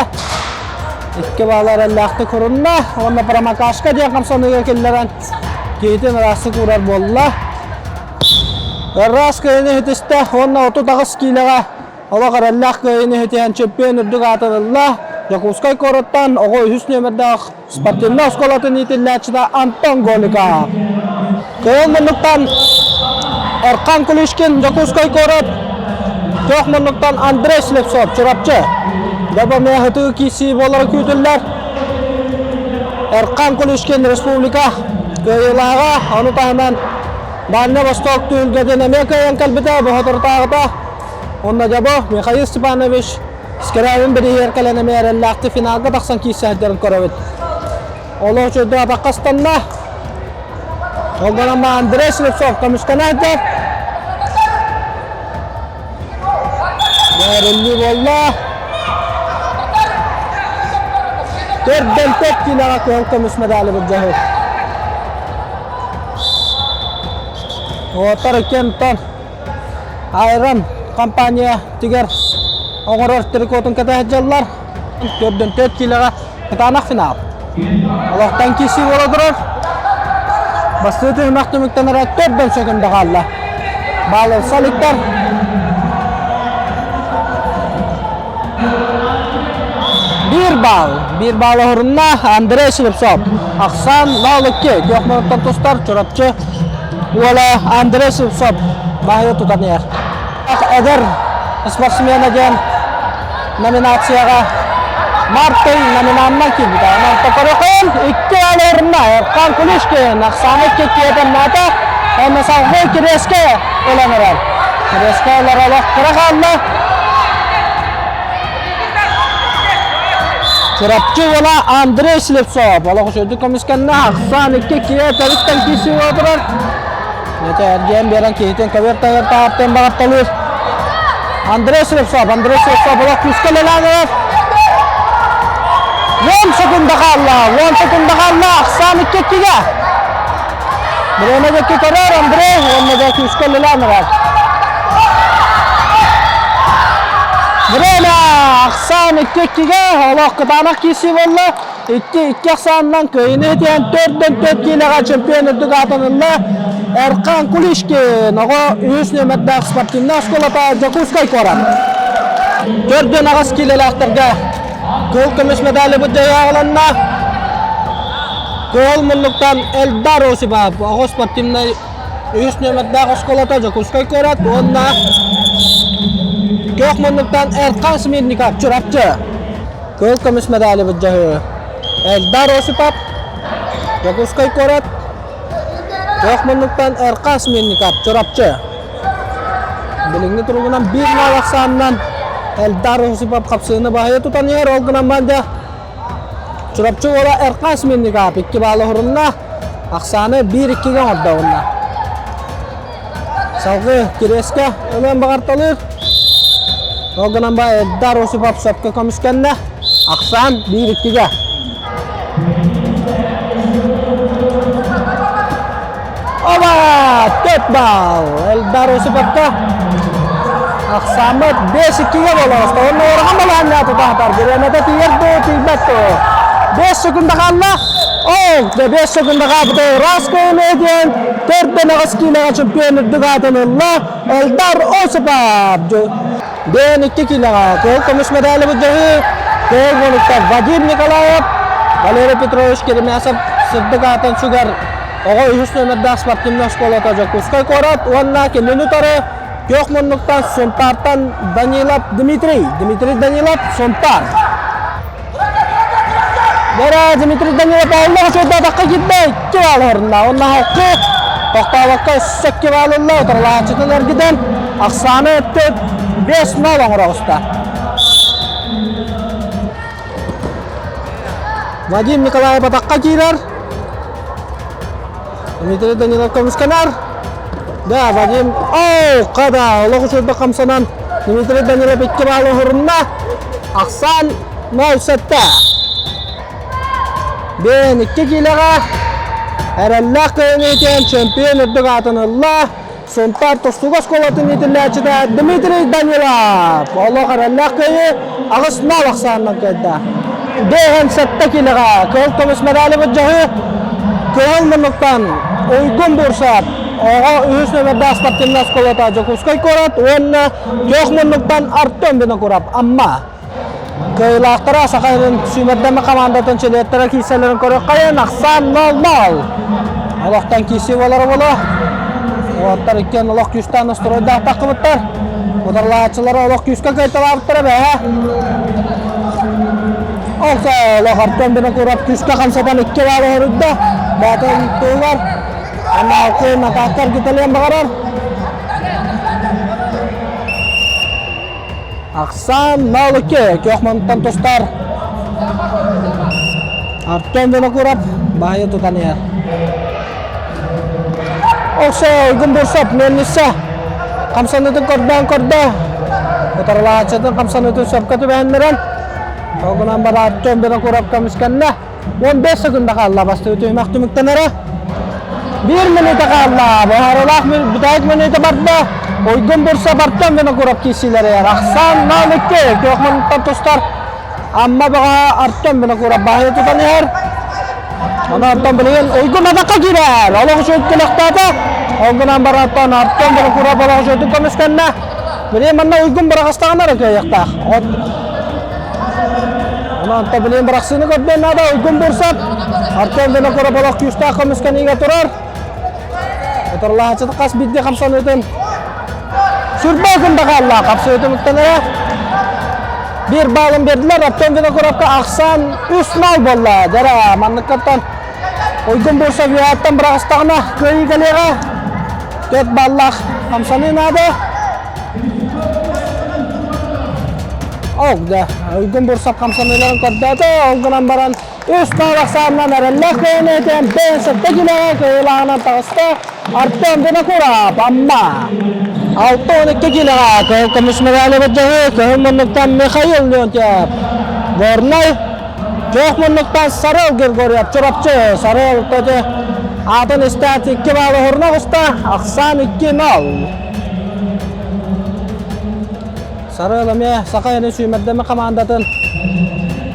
[SPEAKER 2] Икки баала эрэллээхтик урунна уонна промокашка диэн хамсаныыга киллэрэн киһитин ыраастык уурар буолла. Ыраас кыайыыны иһитистэ уонна 38 киилэҕэ олох эрэллээх кыайыыны иһитиһэн чемпион үрдүк аатын ылла. Дьокуускай куораттан оҕо үһүс нүөмэрдээх спортивнай оскуолатын иитиллээччитэ Антон Голиков. Кыһыл муннуктан Эрхан Кулишкин Дьокуускай куорат, Күөх муннуктан Андрей Слепцов Чурапчы. Дьэ бу ытыы киирсии буолара күүтүллэр. Эрхан Кулишкин республика кыайыылааҕа, ону таһынан Дальний Восток түһүлгэтин эмиэ кыайан кэлбитэ бу соторутааҕыта. Онно дьэ бу Михаил Степанович Скрябин бирииһигэр кэлэн эмиэ эрэллээхтик финалга тахсан киирсээччилэрин көрөбүт. Олох үчүгэйдик атахха ыстанна. Ол гынан Андрей Слепцов көмүскэнээччи. Эрэллии буолла. Төрдөн төрт киилэҕэ кыһыл көмүс медали былдьаһыы. Уоттар иккиэн Айрон компания тигэр оҥорор трикотун кэтэ сылдьаллар. Төрдөн төрт киилэҕэ кытаанах финал. Олохтон киирсии буола турар. Бастыы түһүмэх түмүктэнэрэ төрдөн сөкүндэ хаалла. Баал ылса иликтэр. Биир баал. Биир баал оһорунна Андрей Слепцов. Ахсаан 0-2. Күөх мунуттан тустар Чурапчы уола Андрей Слепцов баһыйа тутан иһэр. Эдэр спортсмена диэн номинацияҕа. Мартын номинанна киирбитэ. Онон Токорокон икки алорна Эрхан Кулишкин ахсааны киккиэтэммээтэ. Онно салгыы Кириэскэ ылан эрэр. Кириэскэ ылар олох кыра хаалла. Чурапчы уола Андрей Слепцов олох үчүгүйдүк көмүскэннэ. Ахсаан икки киэ төрүттэн киирсии отырар. Нете эргиэн биэрэн киһитин көбүөр таһыгар таһаартыан баҕарталыыр. Андрей Слепцов, Андрей Слепцов олох күүскэ үлэлээн эрэр. 10 секунда хаалла, 10 секунда хаалла, ахсаан икки иккигэ. Бириэмэ диэки көрөр Андрей уонна да күүскэ үлэлээн эрэр. Время ахсаан икки иккигэ олох кытаанах киирсии буолла. Икки икки ахсаанынан кыайыыны итиэн төрдөн төрт киилэҕэ чемпион үрдүк аатын ылла Эрхан Кулишкин оҕо үһүс нүөмэрдээх спортивнай оскуолата Дьокуускай куорат. Төрдүн аҕыс киилэлээхтэргэ кыһыл көмүс медали быдьайааҕыланна. Кыһыл муннуктан Эльдар Осипов оҕо спортивнай үһүс нүөмэрдээх оскуолата Дьокуускай куорат уонна күөх муннуктан Эрхан Смирников Чурапчы. Кыһыл көмүс медали былдьаһыы Эльдар Осипов, Дьокуускай куорат, Күөх муннуктан Эрхан Смирников, Чурапчы. Билиҥҥи туругунан биир нал ахсаанынан Эльдар Осипов хапсыыны баһыйа тутан иһэр, ол гынан баран дьэ Чурапчы уола Эрхан Смирников икки баалы уһурунна, ахсааны биир иккигэ оҥордо уонна. Салгыы Кириэскэ ылыан баҕарталыыр. Ол гынан ба Эльдар Осипов сөпкө көмүскэннэ. Ахсаан биир иккигэ. Оба! Төрт балл! Эльдар Осиповка ахсааммыт бес иккигэ буолар. Онно уорахан балаһанньа тутаатар. Бириэмэтэ тиийэр дуу, тиийбэт дуу. Бес секунда хаалла. Ол да бес секунда хаалбыта ыраас көөнө диэн төрдөн аҕыс киилэҕэ чемпион үрдүк аатын ылла Эльдар Осипов. Дээн икки киилэҕэ кыһыл көмүс медали былдьаһыы кыһыл муннукта Вадим Николаев, Валерий Петрович Керемясов сырдык аатын сүгэр оҕо үһүс нүөмэрдээх спортивнай оскуолата Дьокуускай куорат уонна кинини утары күөх муннуктан Сунтаартан Данилов Дмитрий, Дмитрий Данилов Сунтаар. Бара Дмитрий Данилов Павлов учуутаатахха киирдэ икки баал уһурунна. Уонна халкы тохтообокко өссө икки баал ылла. Утарылааччытын эргитэн ахсааны өттүт 5-0 оҥоро оҕуста. Вадим Николаев атахха киирэр. Дмитрий Данилов көмүскэнэр. Да, Вадим, оу, хада, олох учурда хамсанан Дмитрий Данилов икки баалы уһурунна. Ахсаан 0-7. Бэйэн икки киилэҕэ эрэллээх кыайыытын чемпион үрдүк аатын ылла. Сунтаар тустууга оскуолатын иитиллээччитэ Дмитрий Данилов. Олох эрэллээх кыайыы аҕыс нал ахсаанынан кыайда. Бэйэн сэттэ киилэҕэ кыһыл көмүс медали былдьаһыы кыһыл муннуктан Уйгун Бурсап оҕо үһүс нөмердээх спортивнай оскуолата Дьокуускай куорат уонна күөх муннуктан Артем Винокуров Амма. Кыайыылаахтара Саха сирин сүүмэрдэммит хамаандатын чилиэттэрэ киирсэллэрин көрүөххэйин ахсаан 0-0. Олохтон киирсии буолара буолуо. Уолаттар иккиэн олох күүстээх настройдаах таххыбыттар. Утарылааччылары олох күүскэ кыайталаабыттара бэһэ. Ол олох Артем Винокуров күүскэ хамсатан икки баалы хоруйда. Баатын туһугар Анаалкы Натаакка эргитэлиэн баҕарар. Ахсаан 0-2 күөх мантан тустар Артем Винокуров баайы тутан иһэр. Оксо Уйгун Бурсов миэнниссэ хамсанытын көрдөөн көрдө. Утарылааччытын хамсанытын сөпкө түбэһиннэрэн ол гынан баран Артем Винокуров көмүскэннэ. 15 секунда хаалла бастакы түһүмэх түмүктэнэрэ. Биир мүнүүтэ хаалла. Быһаарыылаах бүтэһик мүнүүтэ барда. Уйгун Бурса Артем Винокуров киирсиилэригэр ахсаан 0-2 күөх муннуктан тустар Амма бөҕө Артем Винокуров баһыйа тутан иһэр. Ону Артем билигин Уйгун атахха киирэр. Олох үчүгэй кэлэхтээтэ. Ол гынан баран оттон Артем Винокуров олох үчүгэйдик көмүскэннэ. Билигин манна Уйгун быраҕастаҕына эрэ кыайыахтаах. Онон билигин бырахсыыны көрдүөн наада Уйгун Бурсат. Артем Винокуров олох күүстээх көмүскэниигэ турар. Утарылаһааччыта хас биирдии хамсаныытын сүрбэ күн да хаалла. Хапсыытын үктэнэрэ. Биир баалын бердилер. Артем Винокуровка ахсаан 3-0 буолла. Дьара манныккаттан Уйгун Бурсов үөһэттэн быраҕыстаҕына кыайыы кэлиэҕэ. 4 баллаах хамсаныы наада. Ол да Уйгун Бурсов хамсаныыларын көрдөөтө. Ол гынан баран үс баал ахсаанынан эрэллээх кыайыыны этэн 57 килоҕа кыайыылааҕынан таҕыста Артем Винокуров Амма. 6-12 килоҕа кыһыл көмүс медали былдьаһыы кыһыл муннуктан Михаил Леонтьев. Горнай Күөх муннуктан Сарыл Григорьев Чурапчы Сарыл төтө аатын истээт 2 баалы уһурна оҕуста ахсаан 2-0. Сарыл эмиэ Саха Эрин сүүмэрдэмэ хамаандатын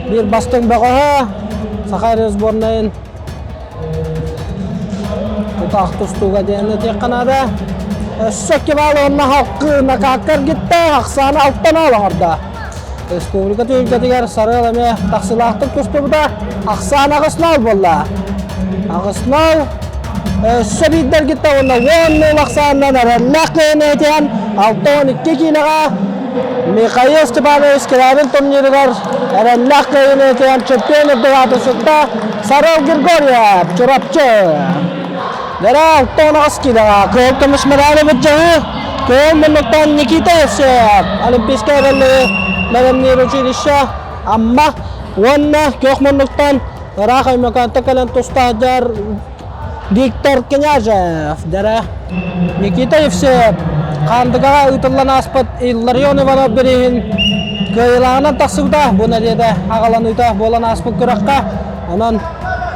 [SPEAKER 2] биир бастыҥ бөҕөһө Саха Эрин сборнайын тутаах тустууга диэн этиэххэ наада. Өссө 2 баал уонна халкы накаакка эргиттэ ахсааны алтан оҥордо. Республика түһүлгэтигэр Сарыал эмиэ тахсыылаахтык тустубута. Ахсаан 8-0 буолла. 8-0 өссө биирдэргиттэ уонна 10-0 ахсаанынан эрэллээх кыайыыны этиһэн 6-12 киилэҕэ Михаил Степанович Скрябин турнирыгар эрэллээх кыайыыны этиһэн чемпион үрдүк аатын сүктэ Сарыал Григорьев, Чурапчы. Дара 6-18 киилэҕэ кыһыл көмүс медали былдьаһыы Кыһыл муннуктан Никита Евсеев Олимпийскай эрэллэри бэлэмниир училище Амма уонна күөх муннуктан ыраах Өймөкөөнтөн кэлэн тустааччылар Виктор Княжев дара Никита Евсеев Хаандыгаҕа ыытыллан ааспыт Илларион Иванов бирииһин кыайыылааҕынан тахсыбыта бу нэдиэлэ аҕаланыыта буолан ааспыт күрэххэ онон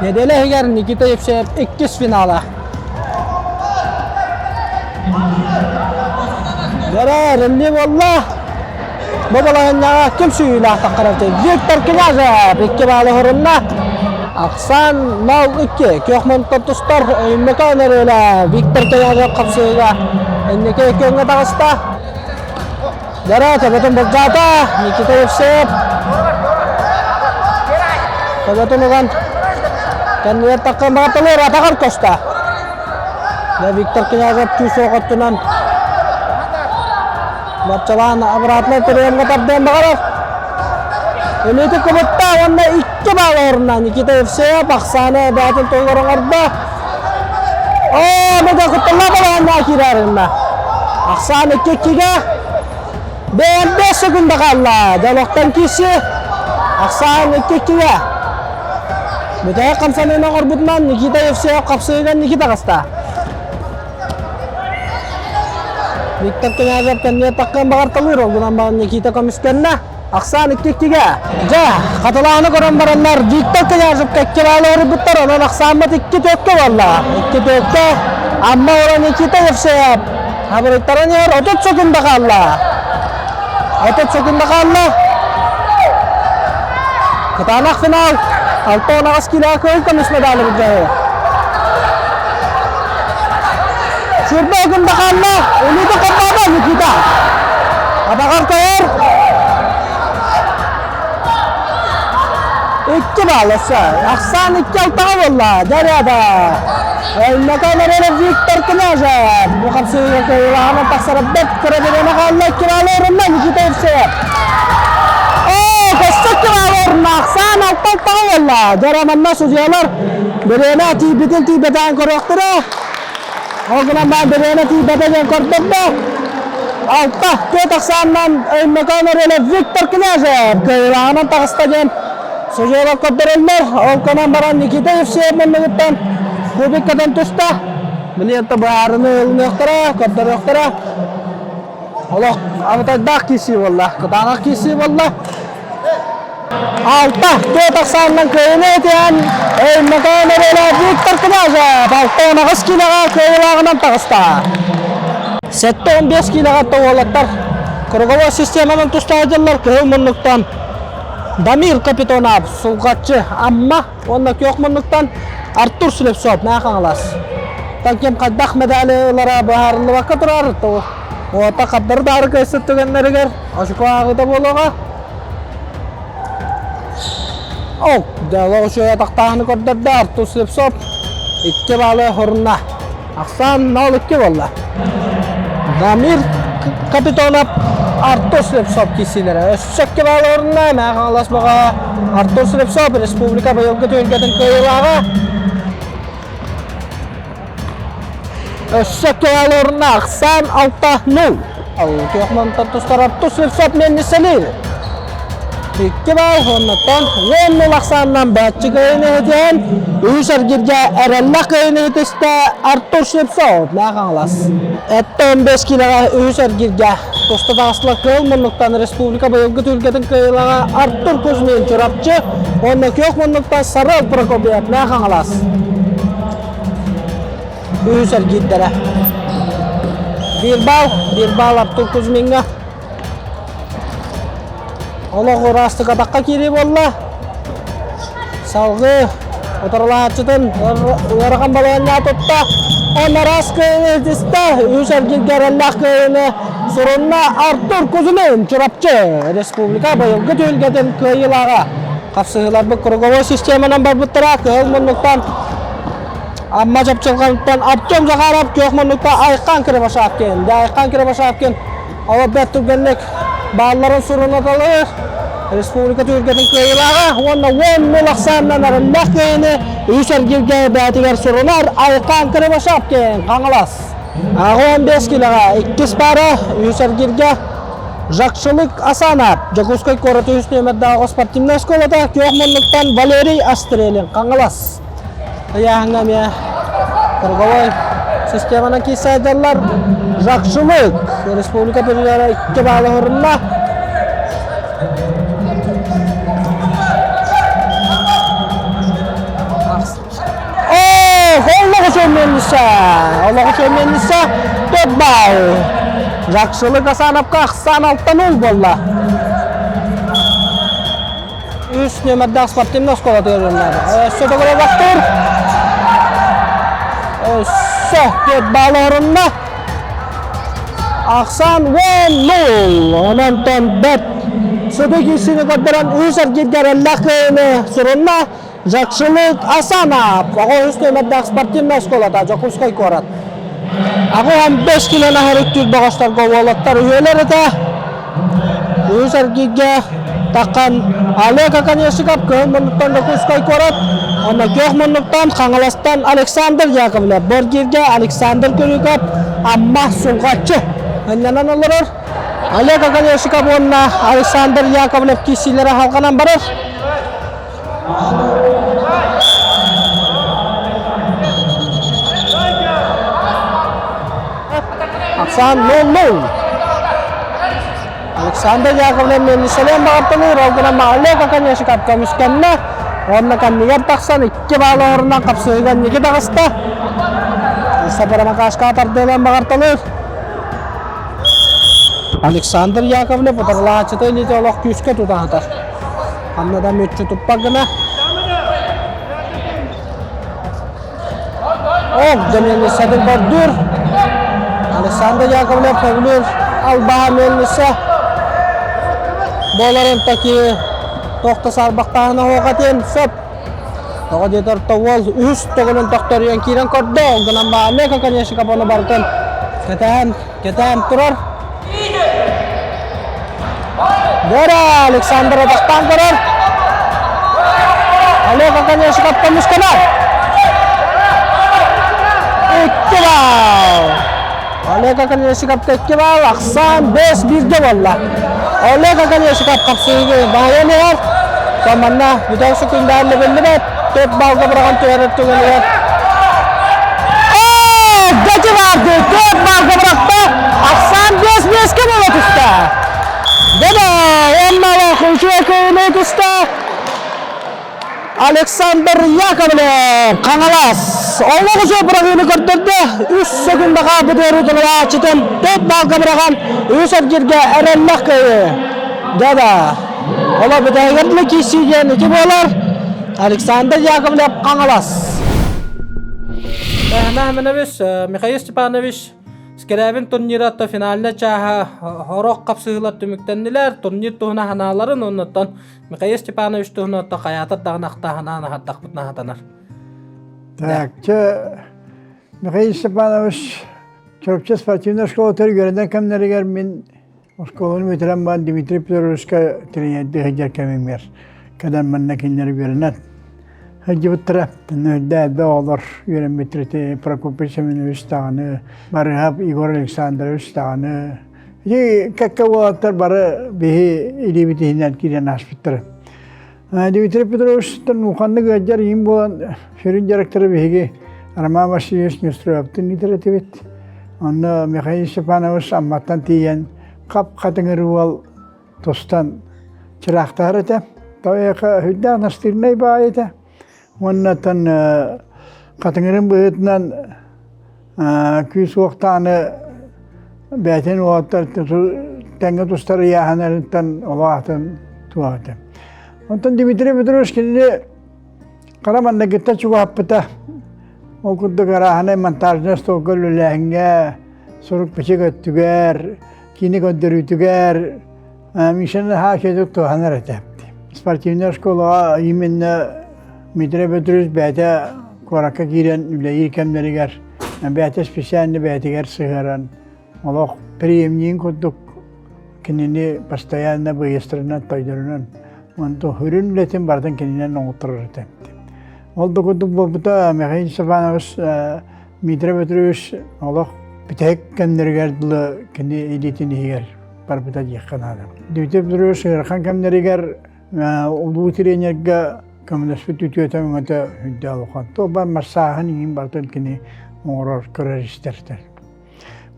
[SPEAKER 2] нэдиэлэ иһигэр Никита Евсеев иккис финала Дьэрэ, релли буолла. Бу балаһыанньаҕа ким сүүйүүлээх таххарар Виктор Княжев икки баалы хорунна. Ахсаан 0-2. Күөх мунтан тустар Өймөкөөн өрүөлэ Виктор Княжев хапсыыга инники күөҥҥэ таҕыста. Дьэрэ, төбөтүн былдьаата Никита Евсеев. Төбөтүн уган кэннигэр таххан баҕатылыыр атаҕар көстө. Дьэ, Виктор Княжев күүс оҕоттунан баччалаан обратно приемҥа тардыан баҕарар. Өлүүтү кыбытта уонна икки баал орунна Никита Евсеев ахсааны бэйэтин туһугар оҥордо. Оо, мөдө кутталлаах балаһаннаа киирэринна. Ахсаан икки-иккигэ бэйэн секунда хаалла. Дьолохтон киирси. Ахсаан икки-иккигэ. Бүтэһик хамсаныыны оҥорбутунан Никита Евсеев хапсыыга Никита таҕыста. Виктор Княжев кэнниэ таххан баҕарталыыр, ол гынан баран Никита көмүскэннэ. Ахсаан икки-иккигэ. Дьэ, хатылааны көрөн бараннар Виктор Княжевка икки баалы оруйбуттар, онон ахсааммыт икки төркө буолла. Икки төркө Амма ура Никита Евсеев хабырыйтаран иһэр 30 секунда хаалла. 30 секунда хаалла. Кытаанах финал. 68 кило кыһыл көмүс медали былдьаһыы. Сүүрбэ секунда хаалла. Өлүүтэ холбоото Никита. Атаҕар көһөр. Икки баал өссө. Ахсаан икки алтаҕа буолла. Дьэ, Өймөкөөн эрэрэ Виктор Княжев. Бу хапсыһыыга кыайыылааҕынан тахсара бэрт кыра бириэмэ хаалла. Икки баалы орунна Никита Евсеев. Оо, көстө икки баалы орунна. Ахсаан алта алтаҕа буолла. Дьэ, манна судьуйалар бириэмэ тиийбитин тиийбэтэҕин көрүөхтэрэ. Ол гынан баран бириэмэ тиийбэтэ диэн көрдөрдө. Алта түөрт ахсаанынан Өймөкөөн эрэлэ Виктор Княжев кыайыылааҕынан таҕыста диэн судьуйалар көрдөрөллөр. Ол гынан баран Никита Евсеев муннугуттан кубик көтөн түстэ. Билиэнтэ быһаарыны ылыныахтара, көрдөрүөхтэрэ. Олох абытайдаах киирсии буолла, кытаанах киирсии буолла. Алта, түөрт ахсаанынан кыайыыны этиһэн, Өймөкөөн эрэлэ Виктор Княжев 68 киилэҕэ кыайыылааҕынан таҕыста. 75 киилэҕэ уолаттар круговой системанан туста сылдьаллар кыһыл муннуктан Дамир Капитонов Сулҕаччы Амма уонна күөх муннуктан Артур Слепцов Мэҥэ Хаҥалас. Ким хайдах медали ылара быһаарыллыбакка турар. Уота хардары даары кыайсар түгэннэригэр очко ааҕыыта буолуоҕа. Ол, дьэ, үчүгэй атахтааһыны көрдөрдө Артур Слепцов икки баалы хорунна. Ахсаан 0-2 буолла. Дамир Капитонов Артур Слепцов киирсиилэрэ. Өссө кыбаал орунна Мэҥэ Хаҥалас бөҕө Артур Слепцов республика быйылгы түһүлгэтин кыайыылааҕа. Өссө кыбаал орунна ахсаан 6-0. Күөх мантан тустар Артур Слепцов миэннисэлиир. Икки баал оннуттан 10-0 ахсаанынан бааччы кыайыыны иһитиһэн, үһүс эргиргэ эрэллээх кыайыыны иһитистэ Артур Слепцов Мэҥэ Хаҥалас. Эттэ 15 киилэҕэ үһүс эргиргэ туста таҕыстылар кыһыл муннуктан республика быйылгы түһүлгэтин кыайыылааҕа Артур Кузьмин Чурапчы уонна күөх муннуктан Сарыал Прокопьев Мэҥэ Хаҥалас. Үһүс эргиирдэрэ. Биир баал, биир баал Артур Кузьмиҥҥа. Олох ыраастык атахха киирии буолла. Салгыы утарылаһааччытын ыарахан балаһыанньаҕа тутта. Араас кыайыыны итистэ. Үс эргииргэ эрэллээх кыайыыны сурунна Артур Кузьмин Чурапчы республика быйылгы түһүлгэтин кыайыылааҕа. Хапсыһыыларбыт круговой системанан барбыттара. Кыһыл муннуктан Амма чапчылҕаныттан Артем Захаров күөх муннукта Айхан Кривошапкин. Айхан Кривошапкин Олор бэрт түргэнник баалларын сурунаталыыр. Республика түһүлгэтин кыайыылааҕа уонна 10 ахсаанынан арыллаах кыайыыны үс эргииргэ бэйэтигэр сурунар Айхан Кривошапкин Хаҥалас. Аҕа 15 килоҕа иккис паара үс эргииргэ Жакшылык Асанов Дьокуускай куорат үһүс нүөмэрдээх спортивнай оскуолата күөх муннуктан Валерий Астрелин Хаҥалас. Ыйааһыҥҥа эмиэ круговой системанан киирсээдэллэр. Жакшылык республика призера икки баалы оһорунна. Олоҕу сөннөннүсэ! Олоҕу сөннөннүсэ! Төрт баал! Жакшылык Асановка ахсаан алтан ул буолла. Үс нүөмэрдээх спортивнай оскуолатыгар үөрэнэр. Өссө төгүл бахтыыр. Өссө төрт баал оһорунна. Ахсаан 10-0. Онон бэрт сытыы киирсиини көрдөрөн үс эргииргэ эрэллээх кыайыыны сурунна. Жакшылык Асанов оҕо үс нүөмэрдээх спортивнай оскуолата Дьокуускай куорат. 85 килоны аһарыктыыр бөҕөстөргө уолаттар үһүөлэр этэ. Үһүс эргииргэ таххан Олег Оконешников кыһыл муннуктан Дьокуускай куорат, уонна күөх муннуктан Хаҥаластан Александр Яковлев, бу эргииргэ Александр Крюков, Амма Сулҕаччы ынньанан олорор. Олег Оконешников уонна Александр Яковлев киирсиилэрэ салҕанан барар. Ахсаан 0-0. Александр Яковлев Мельничален баҕарталыыр, ол гынан Олег Оконешников көмүскэннэ. Уонна кэннигэр тахсан икки баал оһорунан хапсыһыыга инники таҕыста. Сапарамакашка тардыылан баҕарталыыр. Александр Яковлев утарылааччыта илиитэ олох күүскэ тутаатар. Ханна да мүччү туппат гына. Ол мельницатын көрдүүр. Александр Яковлев көбүлүүр албаһа мельница буоларын таки тохто саарбахтааһына оһуохатыан сөп. Тоҕо диэтэр уол үһүс төгүлүн тохторуйан киирэн көрдө. Ол гынан Олег Оконешников ону барытын кэтээн, кэтээн турар. Гора Александр атахтаан көрөр. Олег Оконешников көмүскэнэр. Икки баал. Олег Оконешниковка икки баал, ахсаан бэс бииргэ буолла. Олег Оконешников хапсыһыыгы баһыйан иһэр. Манна бүтэр секундаалла биллибэт. Төрт балга быраҕан түһэрэр түгэнигэр Дэти барды, төрт балга бырахта, ахсаан биэс биэскэ буола түстэ. Дада, оннала үчүгэй кыайыыны түстэ. Александр Яковлев, Хаҥалас, олох үчүгэй быраҕыыны көрдөрдө. Үс секундаҕа бытыарыы тулааччытын төрт балга быраҕан, үс эргиргэ эрэллэх кыайыы. Дада, Ола бүтэһигэр дылы киирсии диэн ити буолар. Александр Яковлев Хаҥалас. Мэхэмэнэбис Михаил Степанович Скрябин турнира финальнай чааһа орох хапсыһыылар түмүктэннилэр. Турнир туһуна ханааларын оннуттан Михаил Степанович туһуна хайаатар даҕаны ахтааһынаан аһардахпытына хатанар.
[SPEAKER 4] Так, чэ, Михаил Степанович Чурапчы спортивнай школатыгар үөрэнэр кэмнэригэр мин Оскуоланы бүтэрэн баран Дмитрий Петровичка тренердии сылдьар кэмимгэр кэлэн манна кинилэр үөрэнэн сылдьыбыттара. Үрдэ элбэх оҕолор үөрэммиттэрэ Прокопий Семенович даҕаны, Барыһап Егор Александрович даҕаны. Ити кэккэ уолаттар бары биһи илиибит иһинэн киирэн ааспыттара. Дмитрий Петровичтан улаханнык ыалдьар иһин буолан сүрүн дьарыктары биһиги Роман Васильевич Неустроевтын ыытар этибит. Онно Михаил Степанович Амматтан тиийэн хап-хатыҥыр уол тустан чыраахтаһар этэ. Тоҕо сүрдээх настырнай баай этэ. Уоннаттан хатыҥырын быһыытынан күүс уохтааны бэйэтин уолаттар тэҥҥэ тустар ыйааһынарыттан олох атын туох этэ. Онтон Дмитрий Петрович кинини хара маннагыттан чугаһаппыта. Ол курдук арааһынай монтажнай остуолга үлэлээһиҥҥэ, сурук-бичик өттүгэр, киинэ көрдөрүүтүгэр Мишаны наһаа үчүгэйдик туһанар этэ. Спортивнай школаҕа именно Дмитрий Петрович бэйэтэ куоракка киирэн үлэлиир кэмнэригэр бэйэтэ специально бэйэтигэр сыһыаран олох преемнигин курдук кинини постоянно быйыстарынан тойдорунан онтон сүрүн үлэтин барытын кининэн оҥотторор этэ. Ол да курдук буолбута Михаил Степанович Дмитрий Петрович олох бүтэһик кэмнэригэр дылы кини илиитин иһигэр барбыта диэххэ наада. Дмитрий Петрович ыарахан кэмнэригэр улуу тренергэ көмөлөспүт үтүөтэ өҥөтө үрдээх улахан. Туох баар массааһын иҥин барытын кини оҥорор, көрөр истэртэр.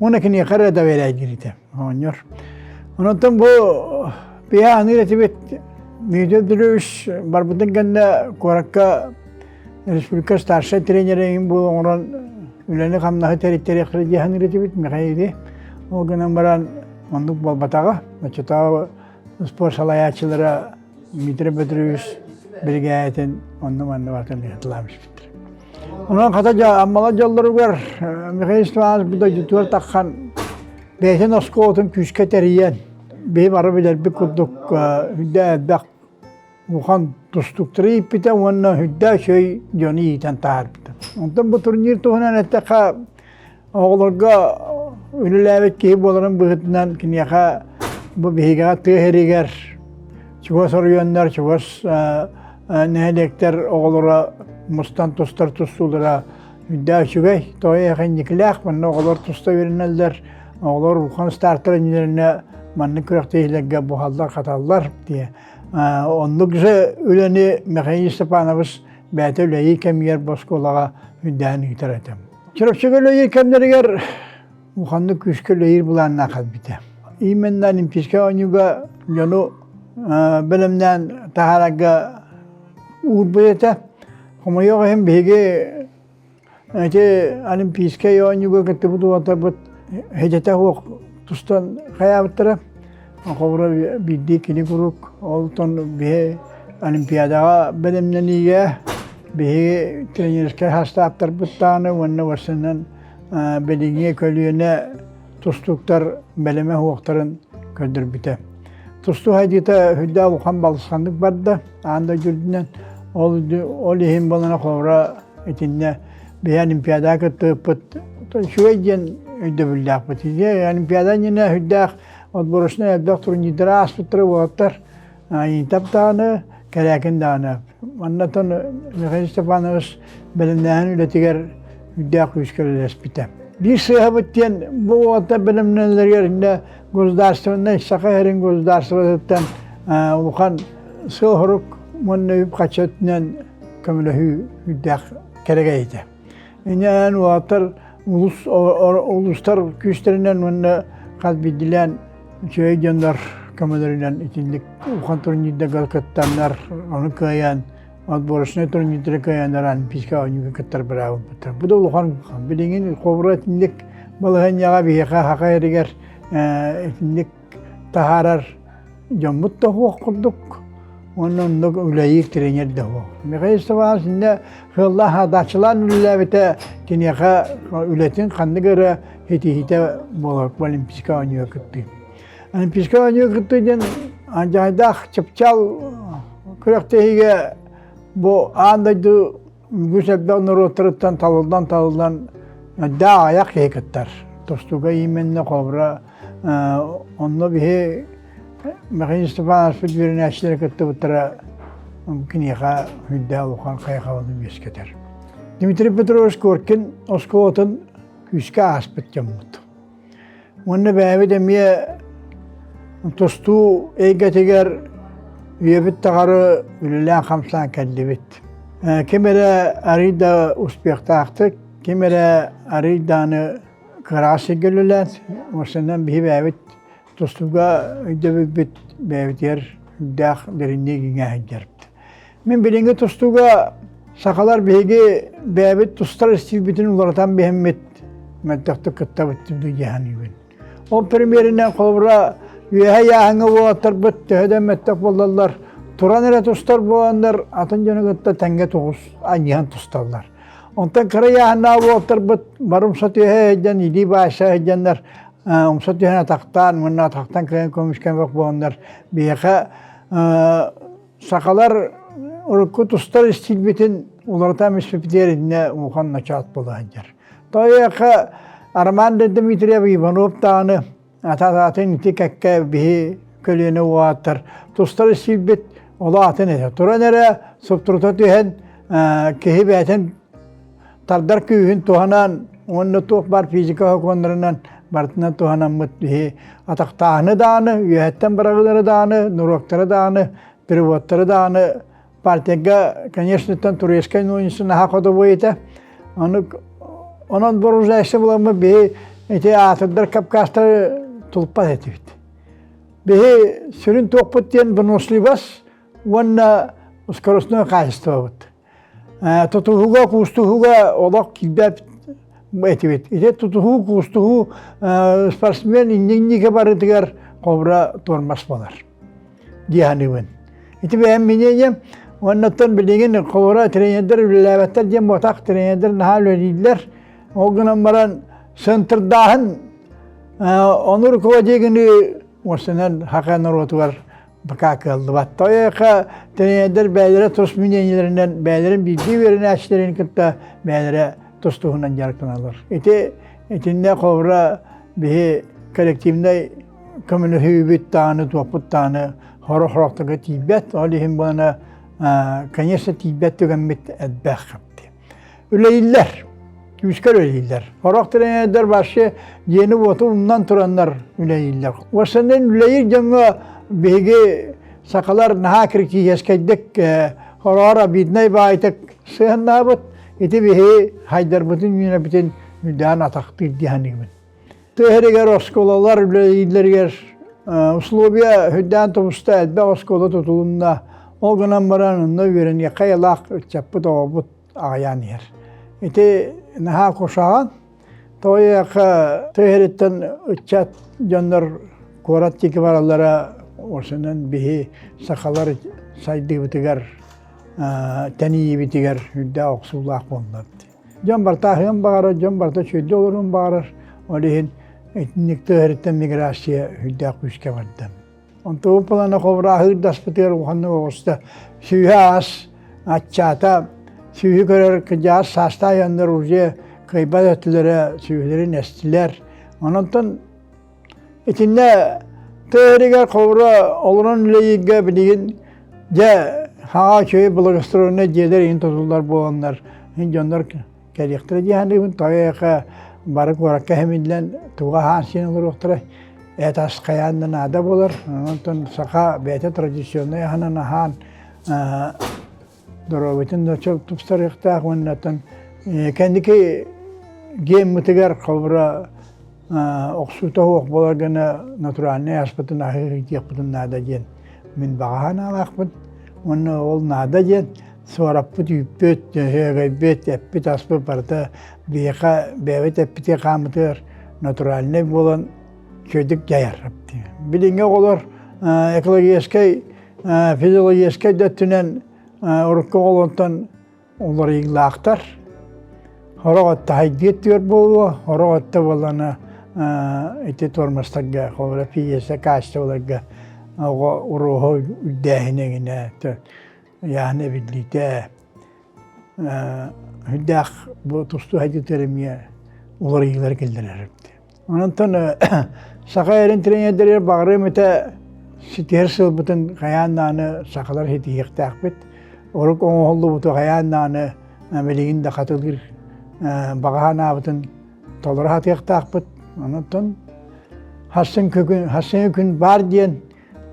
[SPEAKER 4] Уонна киниэхэ эрэ доверяйдиир оҕонньор. Онтон бу пиа аныыр этибит Дмитрий Петрович барбытын кэннэ куоракка республика старшай тренерэ иҥин буола оҥорон үлэни-хамнаһы тэриттэриэхтэрэ дии саныыр этибит Михаили. Ол гынан баран оннук буолбатаҕа. Оччотооҕу спорт салайааччылара Дмитрий Петрович биригээдэтин онно-манна барытын ыыталаан испиттэр. Онон хата дьэ Аммала дьоллоругар Михаил Степанович бу дойдутугар таххан бэйэтин оскуолатын күүскэ тэрийэн биһи бары билэрбит курдук үрдэ элбэх улахан тустууктары ииппитэ уонна үрдэ үчүгэй дьону иитэн таһаарбыта. Онтон бу турнир туһунан эттэххэ оҕолорго үлэлээбит киһи буоларын быһыытынан киниэхэ бу биһигэҕэ тыа сиригэр чугас оройуоннар, чугас нэһилиэктэр оҕолоро мустан тустар тустуулара үрдээх үчүгэй. Тоҕо инникилээх манна оҕолор туста үөрэнэллэр, оҕолор улахан стартар иннилэринэ маннык күрэхтэһиилэргэ буһаллар-хаталлар диye. Оннук же үлэни Михаил Степанович бэйэтэ үлэлии кэмигэр бу оскуолаҕа үрдээн ыытар этэ. Чурапчыга үлэлиир кэмнэригэр улаханнык күүскэ үлэлиир былааннаах кэлбитэ. Именно Олимпийскай оонньууга дьону бэлэмнээн таһаарарга уурбут этэ. Хомойуох иһин биһиги ити Олимпийскай оонньууга кыттыбыт уолаттарбыт хитэтэ суох тустан хайаабыттара. Холобура биирдии кини куруук олтон биһи Олимпиадаҕа бэлэмнэниигэ биһиги тренерскэй састааптарбыт даҕаны уонна варсынан билиҥҥи көлүөнэ тустууктар бэлэмэ суохтарын көрдөрбүтэ. Тустуу хайдыыта үрдээх улахан балысханнык барда аан дойду үрдүнэн. Ол, ол иһин буолана холобура итиннэ биһи Олимпиадаҕа кыттыбыппыт үчүгэй диэн өйдөбүллээхпит. Олимпиада иннинэ үрдээх отборочнай элбэх турнирдары ааспыттара уолаттар Интап даҕаны, Кэрээкин даҕаны. Маннатан Михаил Степанович бэлэмнээһин үлэтигэр үрдээх күүскэ үлэлэспитэ. Биир сыыһабыт диэн бу уолаттар бэлэмнэнэллэригэр иннэ государственнай Саха сирин государствотыттан улахан сыал-сорук уонна үп-харчы өттүнэн көмөлөһүү үрдээх кэрэгэй этэ. Иннинэн уолаттар улус улуустар күүстэринэн уонна хас биирдиилээн үчүгэй дьоннор көмөлөрүнэн итинник улахан турнирдарга кыттаннар, ону кыайан отборочнай турнирдары кыайаннар Олимпийскай оонньууга кыттар быраабы ылбыттар. Бу да улахан билигин холобура итинник балаһыанньаҕа биһиэхэ саха сиригэр итинник таһаарар дьоммут да суох курдук уонна оннук үлэлиир тренер да суох. Михаил Степанович иннэ сыаллаах хадааччылаан үлэлээбитэ киниэхэ үлэтин ханнык эрэ ситиһиитэ буолар Олимпийскай оонньууга кыттыы. Олимпийскай оонньууга кыттыы диэн алдьархайдаах чыпчаал күрэхтэһиигэ бу аан дойду үгүс элбэх норуоттарыттан талыллан-талыллан даах айах киһи кыттар. Тустууга именно холобура Онно биһи Михаил Степанович үөрэнээччилэрэ кыттыбыттара киниэхэ үрдээх улахан хайҕабылы үөскэтэр. Дмитрий Петрович Коркин оскуолатын күүскэ ааспыт дьоммут. Уонна бэйэбит эмиэ тустуу эйгэтигэр үйэбит таҕары үлэлээн-хамсаан кэллибит. Ким эрэ арыый да успехтаахтык, ким эрэ арыый дааны кыраҕа сиргэ үлэлээн, уопсайынан биһи бэйэбит тустууга өйдөбүлбүт бэйэбитигэр үрдээх дириҥник иҥэ сылдьарбыт. Мин билиҥҥи тустууга сахалар биһиги бэйэбит тустар истиилбитин уларытан биһэммит мөлтөхтүк кыттабыт дии саныыбын. Ол премьеринэн холобура үөһэ ыйааһыҥҥа уолаттарбыт төһө да мөлтөх буоллаллар, туран эрэ тустар буоланнар атын дьону кытта тэҥҥэ тоҕус анньыһан тусталлар. Онтон кыра ыйааһыннаах уолаттарбыт бары умса түһэ сылдьан, илии баайса сылдьаннар умса түһэн атахтаан уонна атахтан кыайан көмүскэммэх буоланнар биһиэхэ Сахалар урукку тустар истиилбитин уларытан испиппитигэр иннэ улахан ночоот буола сылдьар. Тоойуохха Роман Дмитриев Иванов даҕаны ата-атын ити кэккэ биһи көлүөнэ уолаттар тустар истиилбит оло атын этэ. Туран эрэ суптурута түһэн киһи бэйэтин тардар күүһүн туһанан уонна туох баар физика сокуоннарынан барытынан туһанаммыт биһи атахтааһыны даҕаны, үөһэттэн быраҕыылары даҕаны, нуруоктары даҕаны, переводтары даҕаны партияга, конечно, турецкай нуонньусы наһаа ходовой этэ. Ону онон вооружайся буламмыт биһи ити аатырдар Кавказтары тулпат этибит. Биһи сүрүн туохпут диэн выносливость уонна скоростное качествобыт. Тутуһууга, куустуһууга олох киирбэт этибит. Ити тутуһуу, куустуһуу спортсмен инниннигэ барытыгар хобура туормас буолар дии саныыбын. Ити бэйэм мнением. Уоннаттан билигин хобура тренердэр үлэлээбэттэр диэн буотах тренердэр наһаа үлэлииллэр. Ол гынан баран центрдааһын ону руководигини уопсайынан хака норуотугар Пока кыаллыбат. Тойока тренердэр бэйэлэрэ тус мнениелэринэн бэйэлэрин биирдии үөрэнээччилэрин кытта бэйэлэрэ тус туһунан дьарыктаналлар. Ити итиннэ холобура биһи коллективнай көмөлөһүүбүт даҕаны туохпут даҕаны хоро-хорохторго тиийбэт. Ол иһин буолана конечно тиийбэт түгэммит элбэх. Үлэлииллэр. Күүскэ үлэлииллэр. Сорох тренердэр вообще дьиэни-уоту умнан тураннар үлэлииллэр. Уопсайынан үлэлиир дьоҥҥо биһиги сахалар наһаа критическэйдик хороҕор обиднай баайтык сыһыннаабыт. Ити биһи хайдарбытын үүнэбитин үрдээн атахтыыр дии саныыбын. Тыа сиригэр оскуолалар үлэлииллэригэр условия үрдээн тубуста, элбэх оскуола тутулунна. Ол гынан баран онно үөрэниэххэ айылаах ыччаппыт, оҕобут аҕыйаан иһэр. Ити наһаа кушаҕан. Тоҕо тыа сириттэн ыччат дьоннор куорат диэки бараллара осунан биһи сахалар сайдыыбытыгар тэнийиибитигэр үрдээх охсуулаах буолла. Дьон барыта аһыан баҕарар, дьон барыта үчүгэйдик олоруон баҕарар. Ол иһин итинник тыа сириттэн миграция үрдээх күүскэ барда. Онтубут былана хобурааһыыр даспытыгар улаханнык оҕуста. Сүүһэ аас, аччаата, сүүһү көрөр кырдьаҕас саастаах дьоннор уже кыайбат өттүлэрэ сүүһүлэрин эстилэр. Ононтон итиннэ тыа сиригэр холобура олорон үлэлииргэ билигин дьэ хаҥа үчүгэй благоустроеннай дьиэлэр иһин тутуллар буоланнар дьоннор Кэлиэхтэрэ дии саныыбын, тоҕо бары куоракка хэмиллэн туга аһаан сиэн олоруохтара эт ас хайаан да наада буолар. Онтон саха бэйэтэ традиционнай аһынан аһаан доруобуйатын да тупсарыахтаах уонна оттон кэнники геммытыгар холобура охсуута суох буолар гына натуральнай аспытын аһыы диэхпитин наада диэн мин баҕа санаалаахпын. Уонна ол наада диэн суораппыт, үүппүт, үөгэйбит, эппит-аспыт барыта биһиэхэ бэйэбит эппитигэр хааммытыгар натуральнай буолан үчүгэйдик дьайар. Билиҥҥи оҕолор экологическай, физиологическай да өттүнэн урукку оҕолортон уларыйыылаахтар. Сорох өттө хайдыы өттүгэр буолуо, сорох өттө буоллаҕына ити тормозтарга, холобура физическэй качестволарга оҕо уруоһу үрдээһинэ эҥинэ Ыйааһын эбиллиитэ үрдээх бу тустуу хайдыытыгар эмиэ уларыйыылары киллэрэр. Онтон Саха эрин тренердэригэр баҕарыам этэ ситиһэр сылбытын хайаан даҕаны сахалар ситиһиэхтээхпит. Орук оҥоһуллубуту хайаан даҕаны билигин да хатылыыр баҕа санаабытын толоро сатыахтаахпыт. Онон хассын күн, хассын күн баар диэн,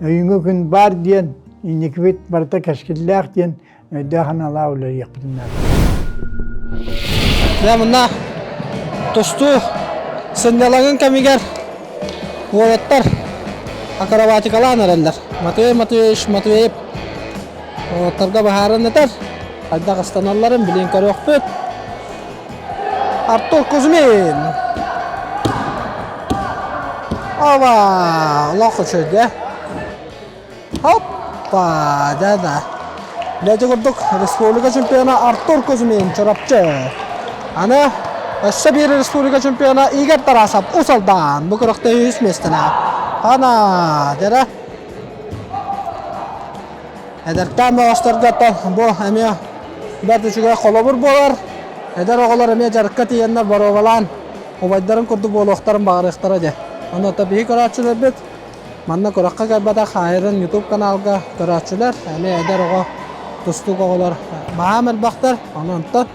[SPEAKER 4] өйүҥҥү күн баар диэн, инникибит барыта кэскиллээх диэн өйдөөх аналаах үлэлиэхпитин наада.
[SPEAKER 2] Дьэ, мунна тустуу сынньалаҥын кэмигэр уолаттар акробатикалаан эрэллэр. Матвей Матвеевич Матвеев уолаттарга быһааран этэр. Хайдах ыстаналларын билин көрүөхпүт. Артур Кузьмин! Ова! Олох үчүгэй. Хоппа! Да-да. Дьэ курдук республика чемпиона Артур Кузьмин Чурапчы. Аны өссө биир республика чемпиона Игорь Тарасов Ус Алдан. Бу күрэхтэһии үс миэстэлээх. Ана, дьэрэ. Эдэркээн бөҕөстөргө оттон бу эмиэ бэрт үчүгэй холобур буолар. Эдэр оҕолор эмиэ дьарыкка тиийэннэр боруобалаан убайдарын курдук буолуохтарын баҕарыахтара дьэ. Онон оттон биһиги көрөөччүлэрбит манна күрэххэ кэлбэтэх Айрон YouTube каналга көрөөччүлэр эмиэ эдэр оҕо тустуук оҕолор баһаам элбэхтэр. Онон онтон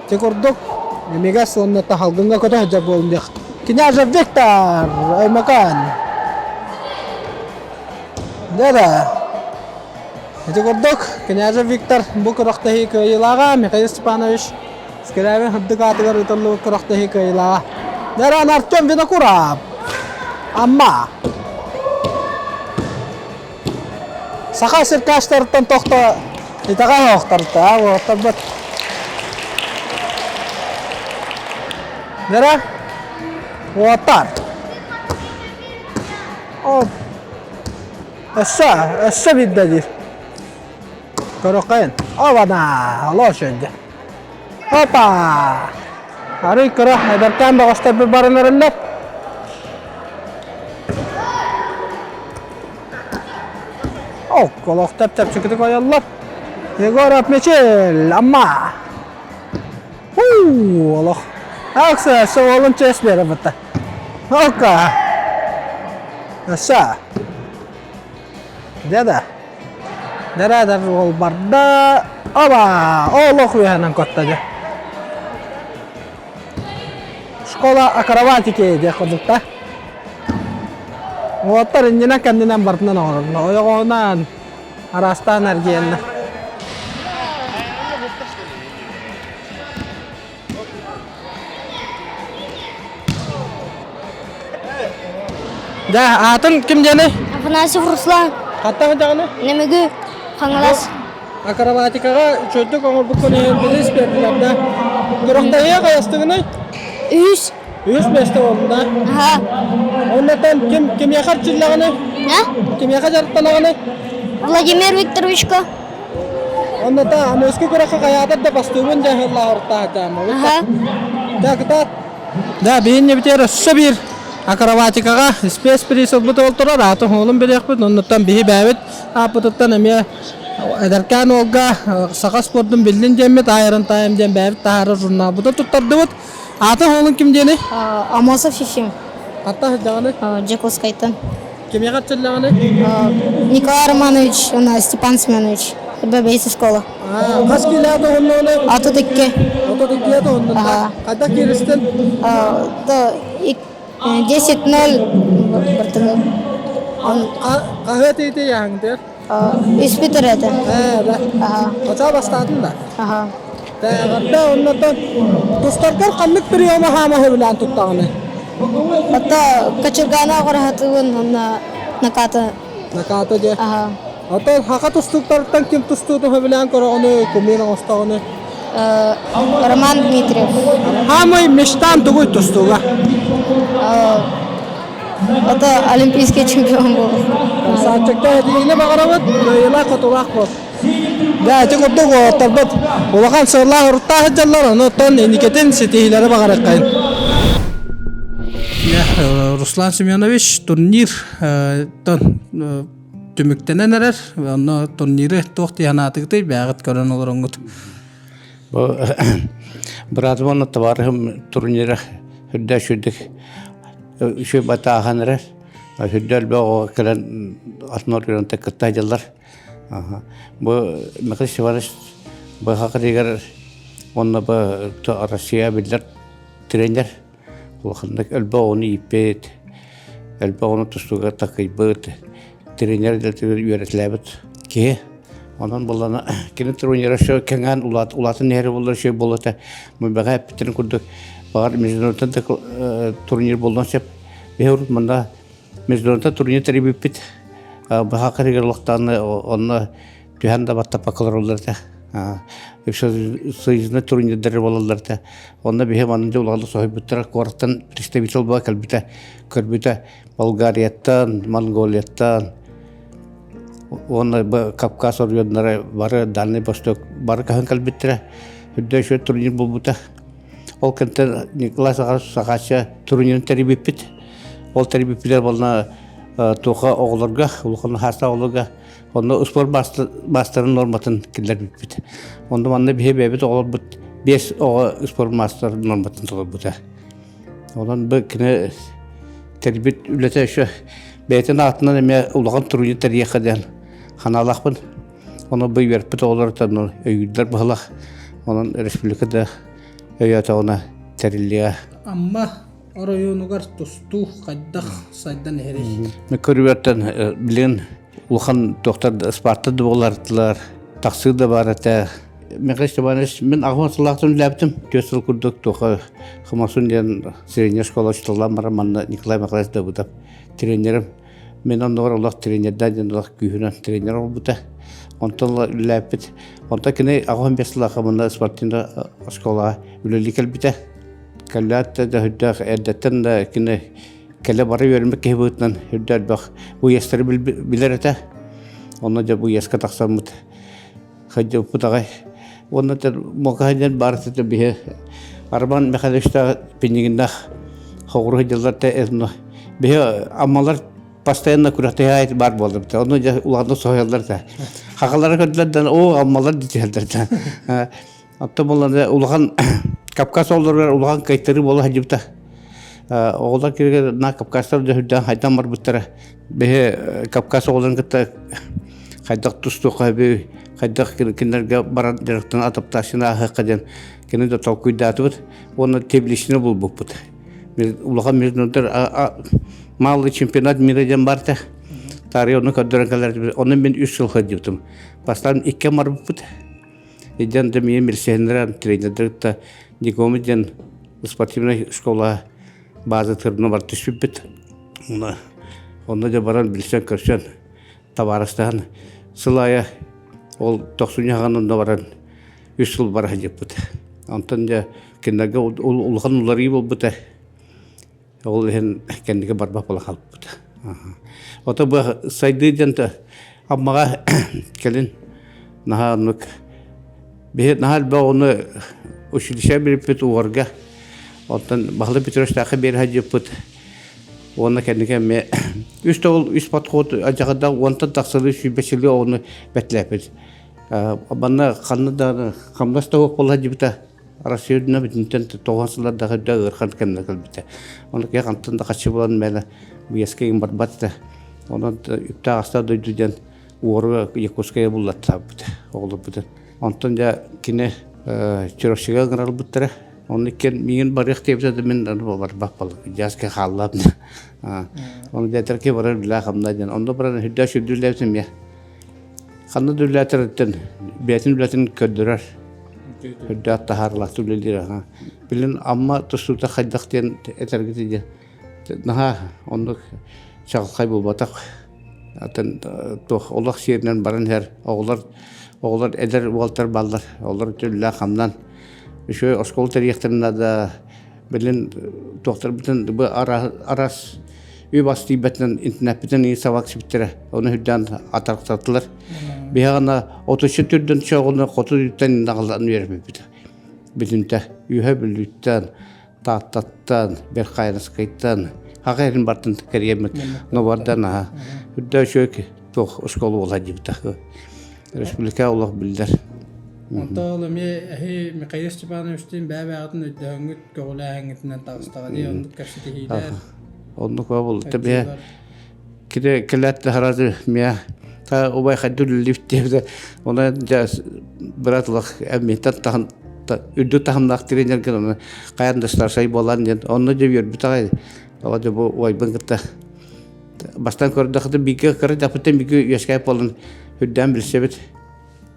[SPEAKER 2] ити курдук имигэс уонна таһалгыҥҥа көтө сылдьар буолун диэх. Княжев Виктор Өймөкөөн Да-да. Ити курдук, Княжев Виктор бу күрэхтэһии кыайыылааҕа Михаил Степанович Скрябин сырдык аатыгар ыытыллыбыт күрэхтэһии кыайыылааҕа. Даран Артем Винокуров. Амма. Саха циркачтарыттан тохто итэҕэ оһохторто, уоттарбыт. Дара, уоттар. Ол өссө, өссө биирдэ диир. Көрөххөйүн. Обана, лошадь. Опа! Арый кыра эдэркээн бөҕөстөрбүт баран эрэллэр. Ол олохтор чэпчэкитик ойоллор. Егоров Мичил, Амма. Уу, олох. Акса, суолун чэс бере бытта. Ока. Аса. Деда. Деда ол барда. Оба! Олох үөһэнэн котта дьэ. Школа акробатики диэх курдукта. Уоттар иннинэн кэннинэн бартынан оҥороллор. Ойоҕоһунан араастаан эргийэллэр. Дьэ, аатын ким диэний?
[SPEAKER 3] Афанасьев Руслан.
[SPEAKER 2] Хаттан даҕаны?
[SPEAKER 3] Нэмэгү, Хаҥалас.
[SPEAKER 2] Акробатикаҕа үчүгэйдик оҥорбуккун иһин билис биэрдилэр да. Күрэхтэһиэ хайастыгыный?
[SPEAKER 3] Үһүс.
[SPEAKER 2] Үһүс миэстэ буолла.
[SPEAKER 3] Аха.
[SPEAKER 2] Оннотон ким кимиэхэ эрчиллэҕиний?
[SPEAKER 3] А?
[SPEAKER 2] Кимиэхэ дьарыктанаҕыный?
[SPEAKER 3] Владимир Викторовичка.
[SPEAKER 2] Онното аныгыскы күрэххэ хайаатар да бастыыбын дьэ ыһыллаахыртаатаам.
[SPEAKER 3] Аха.
[SPEAKER 2] Да, кытаат. Да, биһинни битэр өссө биир акробатикаҕа спецприз ылбыт ол турар, аатын уолун билиэхпит, оннуттан биһи бэйэбит ааппытыттан эмиэ эдэркээн уолга саха спордун биллин диэммит Айрон Тайм диэн бэйэбит таһаарар журналбытын туттардыбыт. Аатын уолун ким диэний?
[SPEAKER 3] Амосов Ефим.
[SPEAKER 2] Хатта сылдьаҕыный?
[SPEAKER 3] Дьокуускайтан.
[SPEAKER 2] Кимиэхэ эрчиллэҕиний?
[SPEAKER 3] Николай Романович уонна Степан Семенович. ББС школа.
[SPEAKER 2] Хас киилээх тоһуннугунай?
[SPEAKER 3] 32.
[SPEAKER 2] 32 тоһуннун да? Хайдах кииристин?
[SPEAKER 3] 10-0 бартыгы.
[SPEAKER 2] Хаһыат иити яһаҥдыр?
[SPEAKER 3] Үспүт эрэтэ.
[SPEAKER 2] Ээ, Очоо бастаатын да?
[SPEAKER 3] Аха.
[SPEAKER 2] Тээҕэрдэ оннотон тустаргар ханнык приема хаама сөбүлээн туттаҕыный?
[SPEAKER 3] Ото кочергана оҕораһатыбын уонна наката.
[SPEAKER 2] Наката дьэ.
[SPEAKER 3] Аха.
[SPEAKER 2] Оттон хака тустууктарыттан ким тустуутун сөбүлээн көрөҕүнүй, кумир оҥостоҕунуй?
[SPEAKER 3] Роман Дмитриев.
[SPEAKER 2] Хаамай мечтаан тугуй тустууга?
[SPEAKER 3] Ото олимпийский чемпион буолуох.
[SPEAKER 2] Сааччыкта этиини баҕарабыт, кыайыылаах-хотуулаах буол. Дьэ, ити курдук уолаттарбыт улахан сыаллаах уруттаах сылдьаллар, онон инникитин ситиһиилэри баҕарыаххайын. Руслан Семенович турнир түмүктэнэн эрэр. Онно турниры туох дии санаатыгытый бэйэҕит көрөн олороҥҥут?
[SPEAKER 7] Бу быраатым уонна табаарыһым турнира үрдэ үчүгдүк үчүгэй батаахан эрэр. Сүрдэ элбэх оҕо кэлэн атын оройуонтан кытта сылдьаллар. Бу Михаил Степанович быһа уонна бу Россия биллэр тренер. Улаханнык элбэх оҕону ииппит, элбэх оҕону тустууга такыйбыт, тренер идэтигэр үөрэтилээбит киһи. Онон буоллаҕына кини тренера все кэҥээн улаатан иһэрэ буоллар үчүгэй буолуо этэ. Бэҕэһээ эппиттэрин курдук, баҕар международный да турнир буолуон сөп. Биһи урут манна международный турнир тэрийбиппит. Быһа кырыгар олохтоон онно түһэн да баттаппакка олороллор этэ. Союзный турнирдары буолаллар этэ. Онно биһи манна дьэ улаханнык соһуйбуттара. Куораттан представитель буола кэлбитэ, көрбүтэ. Болгарияттан, Монголияттан, уонна Кавказ оройуоннара бары Дальний Восток бары көһөн кэлбиттэрэ. Үрдэ үчүгэй турнир буолбута. Ол кэнтэн Николай Сахача турнирын тэрийбиппит. Ол тэрийбиппитигэр буолна туоха оҕолорго, улахан хаастаах оҕолорго онно успуорт маастарын норматын киллэрбиппит. Онно манна биһи бэйэбит оҕолорбут 5 оҕо спорт маастар норматын толорбута. Онон бу кини тэрийбит үлэтэ еще бэйэтин аатынан эмиэ улахан турнир тэрийиэххэ диэн ханаалаахпын. Ону бу үөрпүт оҕолортон өйүүрдэр быһылах. Онон республика да өйөөтөҕүнэ тэриллиэ.
[SPEAKER 2] Амма оройуонугар тустуу хайдах сайдан иһэрий?
[SPEAKER 7] Көрүбэттэн билигин улахан туохтар Спарта да буолартылар, тахсыы да баар этэ. Михаил Степанович, мин аҕам сыллаахтан үлээбитим. 4 сыл курдук туоха Хомосун диэн средняя школа учууталлаан баран манна Николай Михайлович Давыдов тренерим. Мин оннугар олох тренердээн диэн олох күүһүнэн тренер буолбута. Онтон үлэлээппит. Онтон кини 85 сыллаахха манна спортивнай оскуолаҕа үлэлии кэлбитэ. Кэллээт да үрдээх эрдэттэн да кини кэлэ бара үөрэммит киһи быһыытынан үрдэ элбэх уезтары билэр этэ. Онно дьэ бу уезка тахсаммыт сылдьыбыппыт аҕай. Уонна муокаһа диэн баар этэ биһи Арман Михайловичтаах Пинигиннээх хоҕуруһу дьыллар биһи аммалар постоянно күрэхтэһэ баар буоллар Онно дьэ улаханнык соһуйаллар этэ. Хахалара көрдүлэр да оо аммалар дитиһэллэр да. Оттон буоллар улахан Кавказ оҕолоругар улахан кыайтарыы буола сылдьыбыта. Оҕолор киригэр на Кавказтар дьөһүрдээн хайдан барбыттара. Биһи Кавказ оҕолорун кытта хайдах тустуохха сөбүй, хайдах кинилэргэ баран дьарыктан адаптацияны ааһыахха диэн кини да толкуйдаатыбыт уонна тепличный булбуппут. Улахан международный малый чемпионат мира диэн бар этэ. Таарыйа ону көрдөрөн кэлэр. Онно мин үс сыл сылдьыбытым. Бастаан икки барбыппыт. Идэн да миин билсиһиннэрэн тренердэр кытта Дикоми диэн спортивнай школа база тырна бар түспүппүт. Онно онно дьэ баран билсэн көрсөн табаарыстаһан сыл аайы ол тохсунньу хаҕан онно баран үс сыл бара сылдьыппыт. Онтон дьэ кинилэргэ улахан уларыйыы буолбута. Ол иһин кэнники барбах буола хаалбыт. Ото бу сайдыы диэн Аммаҕа кэлин наһаа оннук биһи наһаа элбэх оҕону училище билиппит уорга оттон Баһылай Петровичтаахха биэрэ сылдьыппыт уонна кэнники эмиэ үс тоҕул үс подход адьаҕардаах уонтан тахсалыы сүүрбэчилии оҕону бэтлээппит. Манна ханна да хамнас да суох буола сылдьыбыта. Россия үрдүнэн бүтүнтэн тоҕон сыллардаах үрдэ ыарахан кэмнэр кэлбитэ. Ону киһи хантан да хаччы булан мэлэ уеска иҥ барбат этэ. Онон үптээх астаах дойду диэн уору Якутская буллаттаабыт оҕолорбутун. Онтон дьэ кини Чурапчыга ыҥыралбыттара. Онно иккиэн миигин барыах диэбитэ да мин барбат буоллум. Дьааска хааллаам. Ону диэтэр ки барар билээ хамна диэн. Онно баран үрдээ сүрдүүлээбитим эмиэ. Ханна да үлэлээтэриттэн бэйэтин үлэтин көрдөрөр. Үрдээх таһаарылаахтык үлэлиир аха. Билин Амма тустуута хайдах диэн этэргит диэн наһаа оннук чаҕылхай буолбатах. Атын туох олох сиэринэн баран иһэр оҕолор оҕолор эдэр уолтар баллар. Олор үлэлээх хамнан үчүгэй оскуола тэрийиэхтэрин наада. Билин туохтарбытын бу араас үп-ас тиийбэтинэн интернеппитин и сабак сибиттэрэ. Ону үрдээн атарахтаттылар. Биһиги отучча түрдэн чоҕуну хоту үттэн наҕалан үөрэммиппит. Бүтүнтэ үһэ Бүлүүттэн, Тааттаттан, Верхоянскайтан, хаҕа эрин бартын кэриэммит нобардан аха. Үрдэ үчүгэй туох оскуола буола дьибитэ. Республика олох биллэр.
[SPEAKER 2] Онтон ол эмиэ эһи Михаил Степановичтыын бэйэ-бэйэҕитин өйдөһөҥҥүт, көҕүлээһиҥҥитинэн таҕыстаҕа дии, оннук кэпсэтиһиилэр.
[SPEAKER 7] Оннук буолла. Бэйэ Кини кэлээт да сразу миэ та убай хайдыр үлэлиибит диэбитэ. Онон дьэ брат улах эмиэтэн таһын үрдүк таһымнаах тренерген оны хайан да старшай буолан диэн онно дьэ үөрбүт аҕай. Ол дьэ бу убайбын кытта бастаан көрдөххө бииргэ кыра дапыттан бииргэ үөскээп буолан үрдээн билсэбит.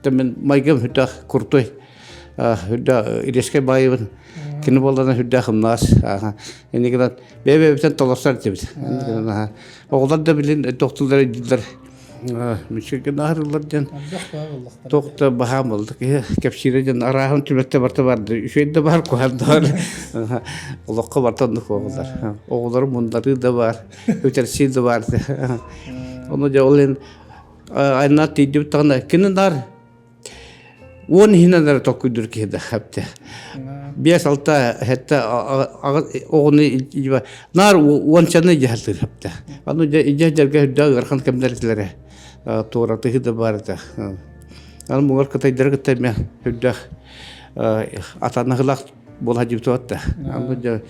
[SPEAKER 7] Мин майгым үрдээх куртой үрдээх ириэскэй баайыбын кини буоллана үрдээх ымнаас иннигинэн бэйэ-бэйэбитин толорсор этибит. Оҕолор да билин тохтулар өйдүүллэр мүччүргэн аһарыллар диэн туох да баһаам буолла киһи кэпсиирэ диэн арааһын түбэттэ барта барды үчүгэй да бар куһаҕан да бар олоххо барта оннук оҕолор оҕолору мундарыы да бар үтэрсии да бар ону дьэ ол иһин айаннаат тиийдибит даҕаны кини наар Уон иһинэн эрэ толкуйдуур киһи да эптэ. 5-6 хэттэ оҕону наар уончаны дьаһалтыыр эптэ. Аны дьэ дьэргэ үрдээх ыарахан кэмнэр этилэрэ. Туоратыһы да баар этэ. Аны муҥар кытайдары кытта эмиэ үрдээх атанаһылаах буола дьибит да. Аны дьэ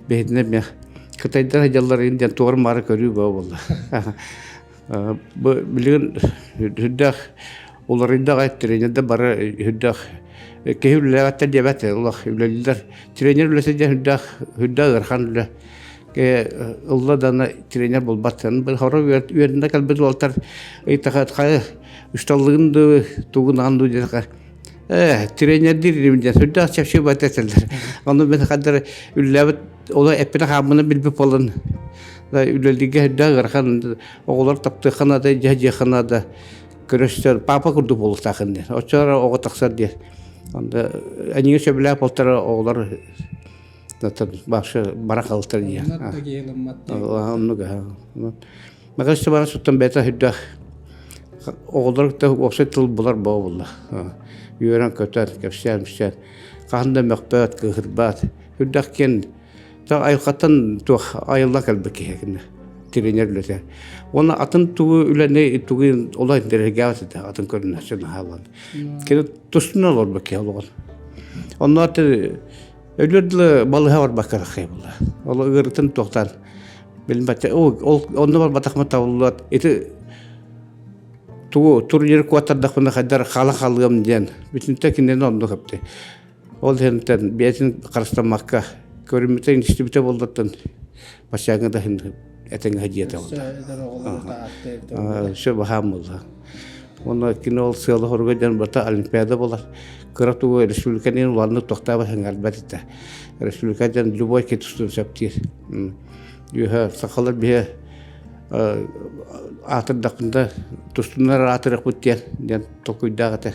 [SPEAKER 7] бэһитинэ эмиэ кытайдар дьалларын диэн туор маары көрүү буолла. Бу билигин үрдээх уларыйда аҕай тренердэр бары үрдээх киһи үлэлээбэттэр диэбэт олох үлэлииллэр. Тренер үлэтэ диэн үрдээх үрдээх ыарахан үлэ. Ылла даҕаны тренер булбат. Хоро үөрэнэ кэлбит уолтар ыйытаха хайа үсталлыгын дуу тугунаҕын дуу диэтэхэ ээ тренердиир инибин диэн сүрдээх чэпчэки бат этэллэр. Ону мин ханна үлэлээбит оло эппинэ хааммына билбит буолан үлэлииргэ үрдээх ыарахан оҕолор таптыахха наада дьиэ дьиэххэ наада көрөстөр папа курдук буолуохтаахын диэн оччолор оҕо тахсар диэн онно эйигин сөбүлээх буолтара оҕолор башы бара халтар диэн оннук Мага бара суттан бэйэтэ үрдээх оҕолор кытта уопсай тыл булар буолла үөрэн көтөр кэпсээн үксээн хаһан да мөхпөт кыыһырбат үрдээх киэн айылҕаттан туох айылла кэлбит киһи кини тренер үлэтэ уонна атын тугу үлэни тугу олох интэриэһиргээбэт этэ атын көрүнэччи наһаалан кини тустун олорбут киһи олоҕун онно өлөр дылы балыһа барбакка рахай буолла ол ыарытын туохтаан билбэт ол онно барбатахмын табыллыбат ити тугу турнир куоттардахпына хайдар хаала халыам диэн бүтүнтэ кинини оннук эпти Ол иһинтэн бэйэтин харыстаммакка көрүммүтэ истибитэ буоллаттан баччааҥҥа да иһин этэҥҥэ дьиэтэ буолла. Все баһаам буолла. Уонна кини ол сыала хоруга диэн барыта Олимпиада буолар. Кыра тугу республиканы улааннык тохтообот саҥарбат этэ. Республика диэн любой киһи тустуон сөп диир. Үөһэ сахалар биһи аатырдахпында тустунар аатырыахпыт диэн диэн толкуйдаах этэ.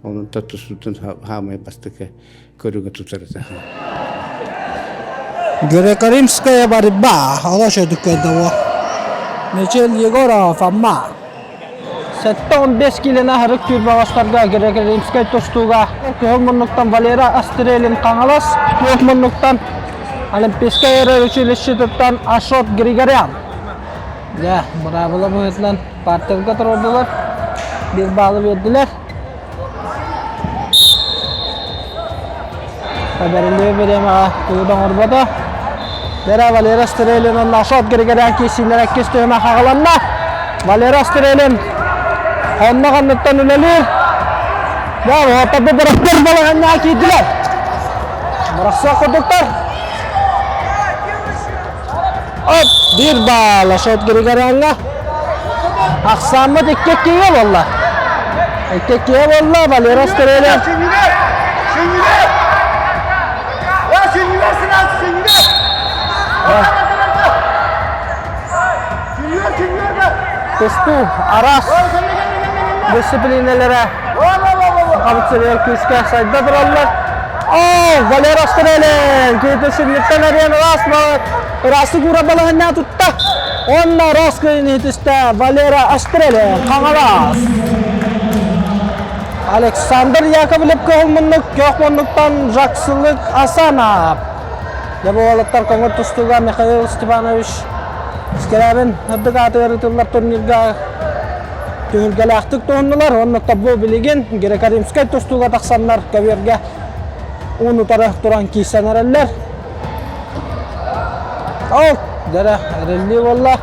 [SPEAKER 7] Онон тустуутун хаамай бастакы көрүҥэ тутар этэ.
[SPEAKER 2] Греко-римская борьба олох өдүк көрдө Мичил Егоров Амма 75 киилэни аһарык түүрбаҕастарга греко-римскай тустууга кыһыл муннуктан Валера Астрелин Хаҥалас, туох муннуктан Олимпийскай эрэр училищетыттан Ашот Григорян. Дьэ, быраабыла быһыытынан партерга туруордулар, биир баалы биэрдилэр. Бэриллибит бириэмэҕэ тугу да оҥорбото. Дэрэ Валера Стрелин уонна Ашот Григорян киирсиилэрэ иккис түһүмэх аҕаланна. Валера Стрелин онно ханныттан үлэлиир. Дьэ, уоттарбыт бырахтар балаҕанньаҕа киирдилэр. Бырахсыах курдуктар. Оп, биир баал Ашот Григоряҥҥа. Ахсааммыт икки иккигэ буолла. Икки иккигэ буолла Валера Стрелев. Тустуу араас дисциплинэлэрэ Сахабыт сиригэр күүскэ сайда тураллар. О, Валера Стрелин! Киһитэ сүнньүттэн эрийэн ыраас ыраастык уура балаһыннаа тутта. Онно ыраас кыайыыны иһитистэ Валера Астрелин, Хаҥалас. Александр Яковлев кыһыл муннук, күөх муннуктан Жаксылык Асанов. Дьэ бу уолаттар көҥүл тустууга Михаил Степанович Скрябин үрдүк аатыгар ыытыллар турнирга түһүлгэлээхтик туһуннулар уонна тобу билигин греко-римскай тустууга тахсаннар көбүөргэ уун утары туран киирсэн эрэллэр. Ол, дэрэ, эрэллии буолла.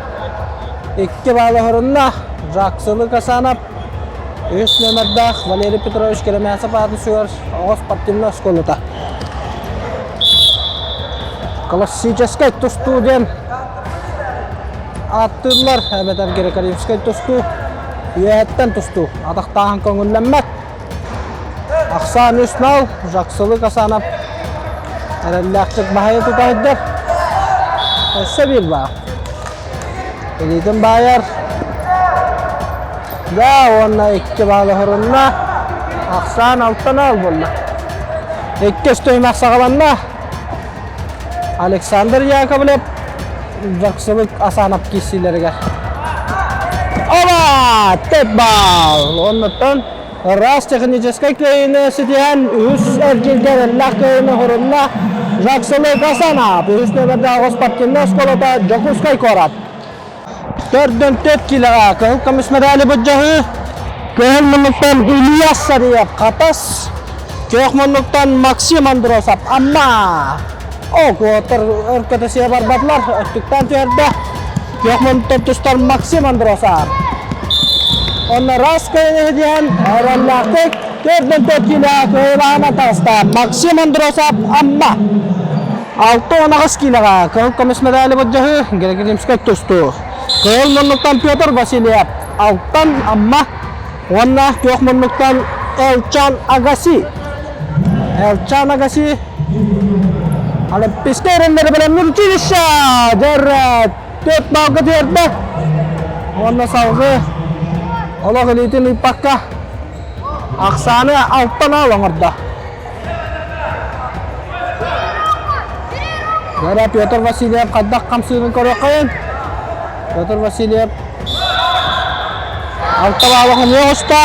[SPEAKER 2] Икки баалы оһорунна Жаксылы Касанов. Үс номердаах Валерий Петрович Керемясов аатын сүгэр оҕо спортивнай оскуолата. Классическай тустуу диэн ааттыыллар эбэтэр греко-римскэй тустуу, үөһэттэн тустуу. Атахтааһын көҥүллэммэт. Ахсаан үс нал, Жаксылы Касанов эрэллээхтик баһыйа тутаһыйдар. Өссө биир баар. Илиитин баайар. Да, уонна икки баал оһорунна. Ахсаан алтан аал буолла. Иккис түһүмэх саҕаланна. Александр Яковлев Жаксылык Асанов киирсиилэригэр. Оба! Тэп баал! Оннуттан ыраас техническэй кыайыыны ситиһэн үһүс эргииргэ эрэллээх кыайыыны оһорунна Жаксылык Асанов. Үһүс нүөмэрдээх спортивнай оскуолата Дьокуускай куорат. Төрдөн төрт киилэҕэ кыһыл көмүс медали былдьаһыы. Кыһыл муннуктан Илья Сариев Хатас, күөх муннуктан Максим Андросов Амма. О, куотар өркөтө сиэ барбатылар, өттүктэн түһэрдэ. Күөх муннуктан тустар Максим Андросов. Онно раз кыайыны диэн эрэллээхтик төрдөн төрт киилэҕэ кыайыылааҕынан таҕыста Максим Андросов Амма. 68 киилэҕэ кыһыл көмүс медали былдьаһыы Григорьевскай тустуу. Кыһыл муннуктан Петр Васильев, Алтан Амма уонна күөх муннуктан Элчан Агаси. Элчан Агаси Олимпийскай эрэллэри бэлэмниир училище дьэр төрт балга түһэрдэ. Уонна салгыы олох илиитин ыыппакка ахсааны алтан аал оҥордо. Дара Петр Васильев хайдах хамсыырын көрүөххэйин. Петр Васильев алта баалаҕын оҕуста.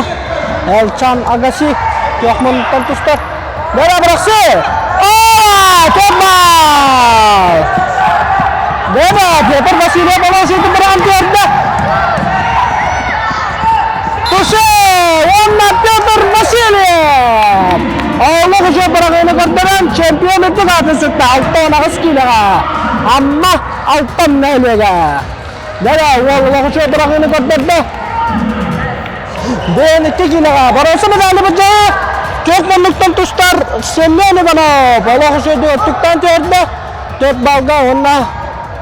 [SPEAKER 2] Элчан Агаси Төхмөнтөн тустар. Дара бырахсы! Аа! Көммал! Дара Петр Васильев олоосуутун быраан көрдө. Туше! Уонна Петр Васильев! Олох уже быраҕыыны көрдөрөн чемпион үрдүк аатын сытта 68 киилэҕэ. Амма Алтан нэһилиэгэ. Дара уол олох уже быраҕыыны көрдөрдө. Бэйэн икки киилэҕэ боруоса медали былдьаһы Көк муннуктан тустар Семен Иванов олох уже өттүктэн түһэрдэ. Төрт балга уонна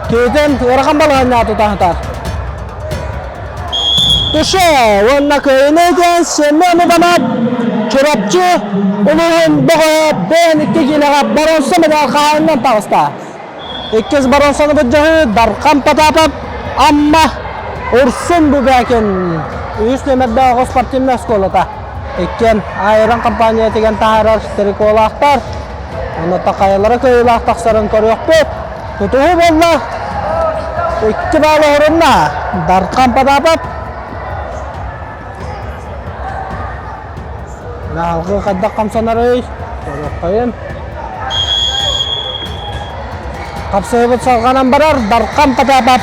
[SPEAKER 2] Киһитин ыарахан балаһыанньаҕа тутаһытар. Туше уонна кыайыыны диэн Семен Иванов Чурапчы улууһун бөҕөһө бэйэн икки киилэҕэ боруонса медаль хаһаайынынан таҕыста. Иккис боруонсаны былдьаһыы Дархан Потапов, Амма, Урсун Бубякин үһүс нүөмэрдээх оҕо спортивнай оскуолата. Иккиэн Айрон компания тигэн таһаарар триколаахтар. Онно хайалара кыайыылаах тахсарын көрүөхпүт. Тутуһуу буолла. Икки баал оһорунна. Дархан Потапов. Наалгы хайдах хамсанарый? Көрүөххэйин. Хапсыһыбыт салҕанан барар. Дархан Потапов.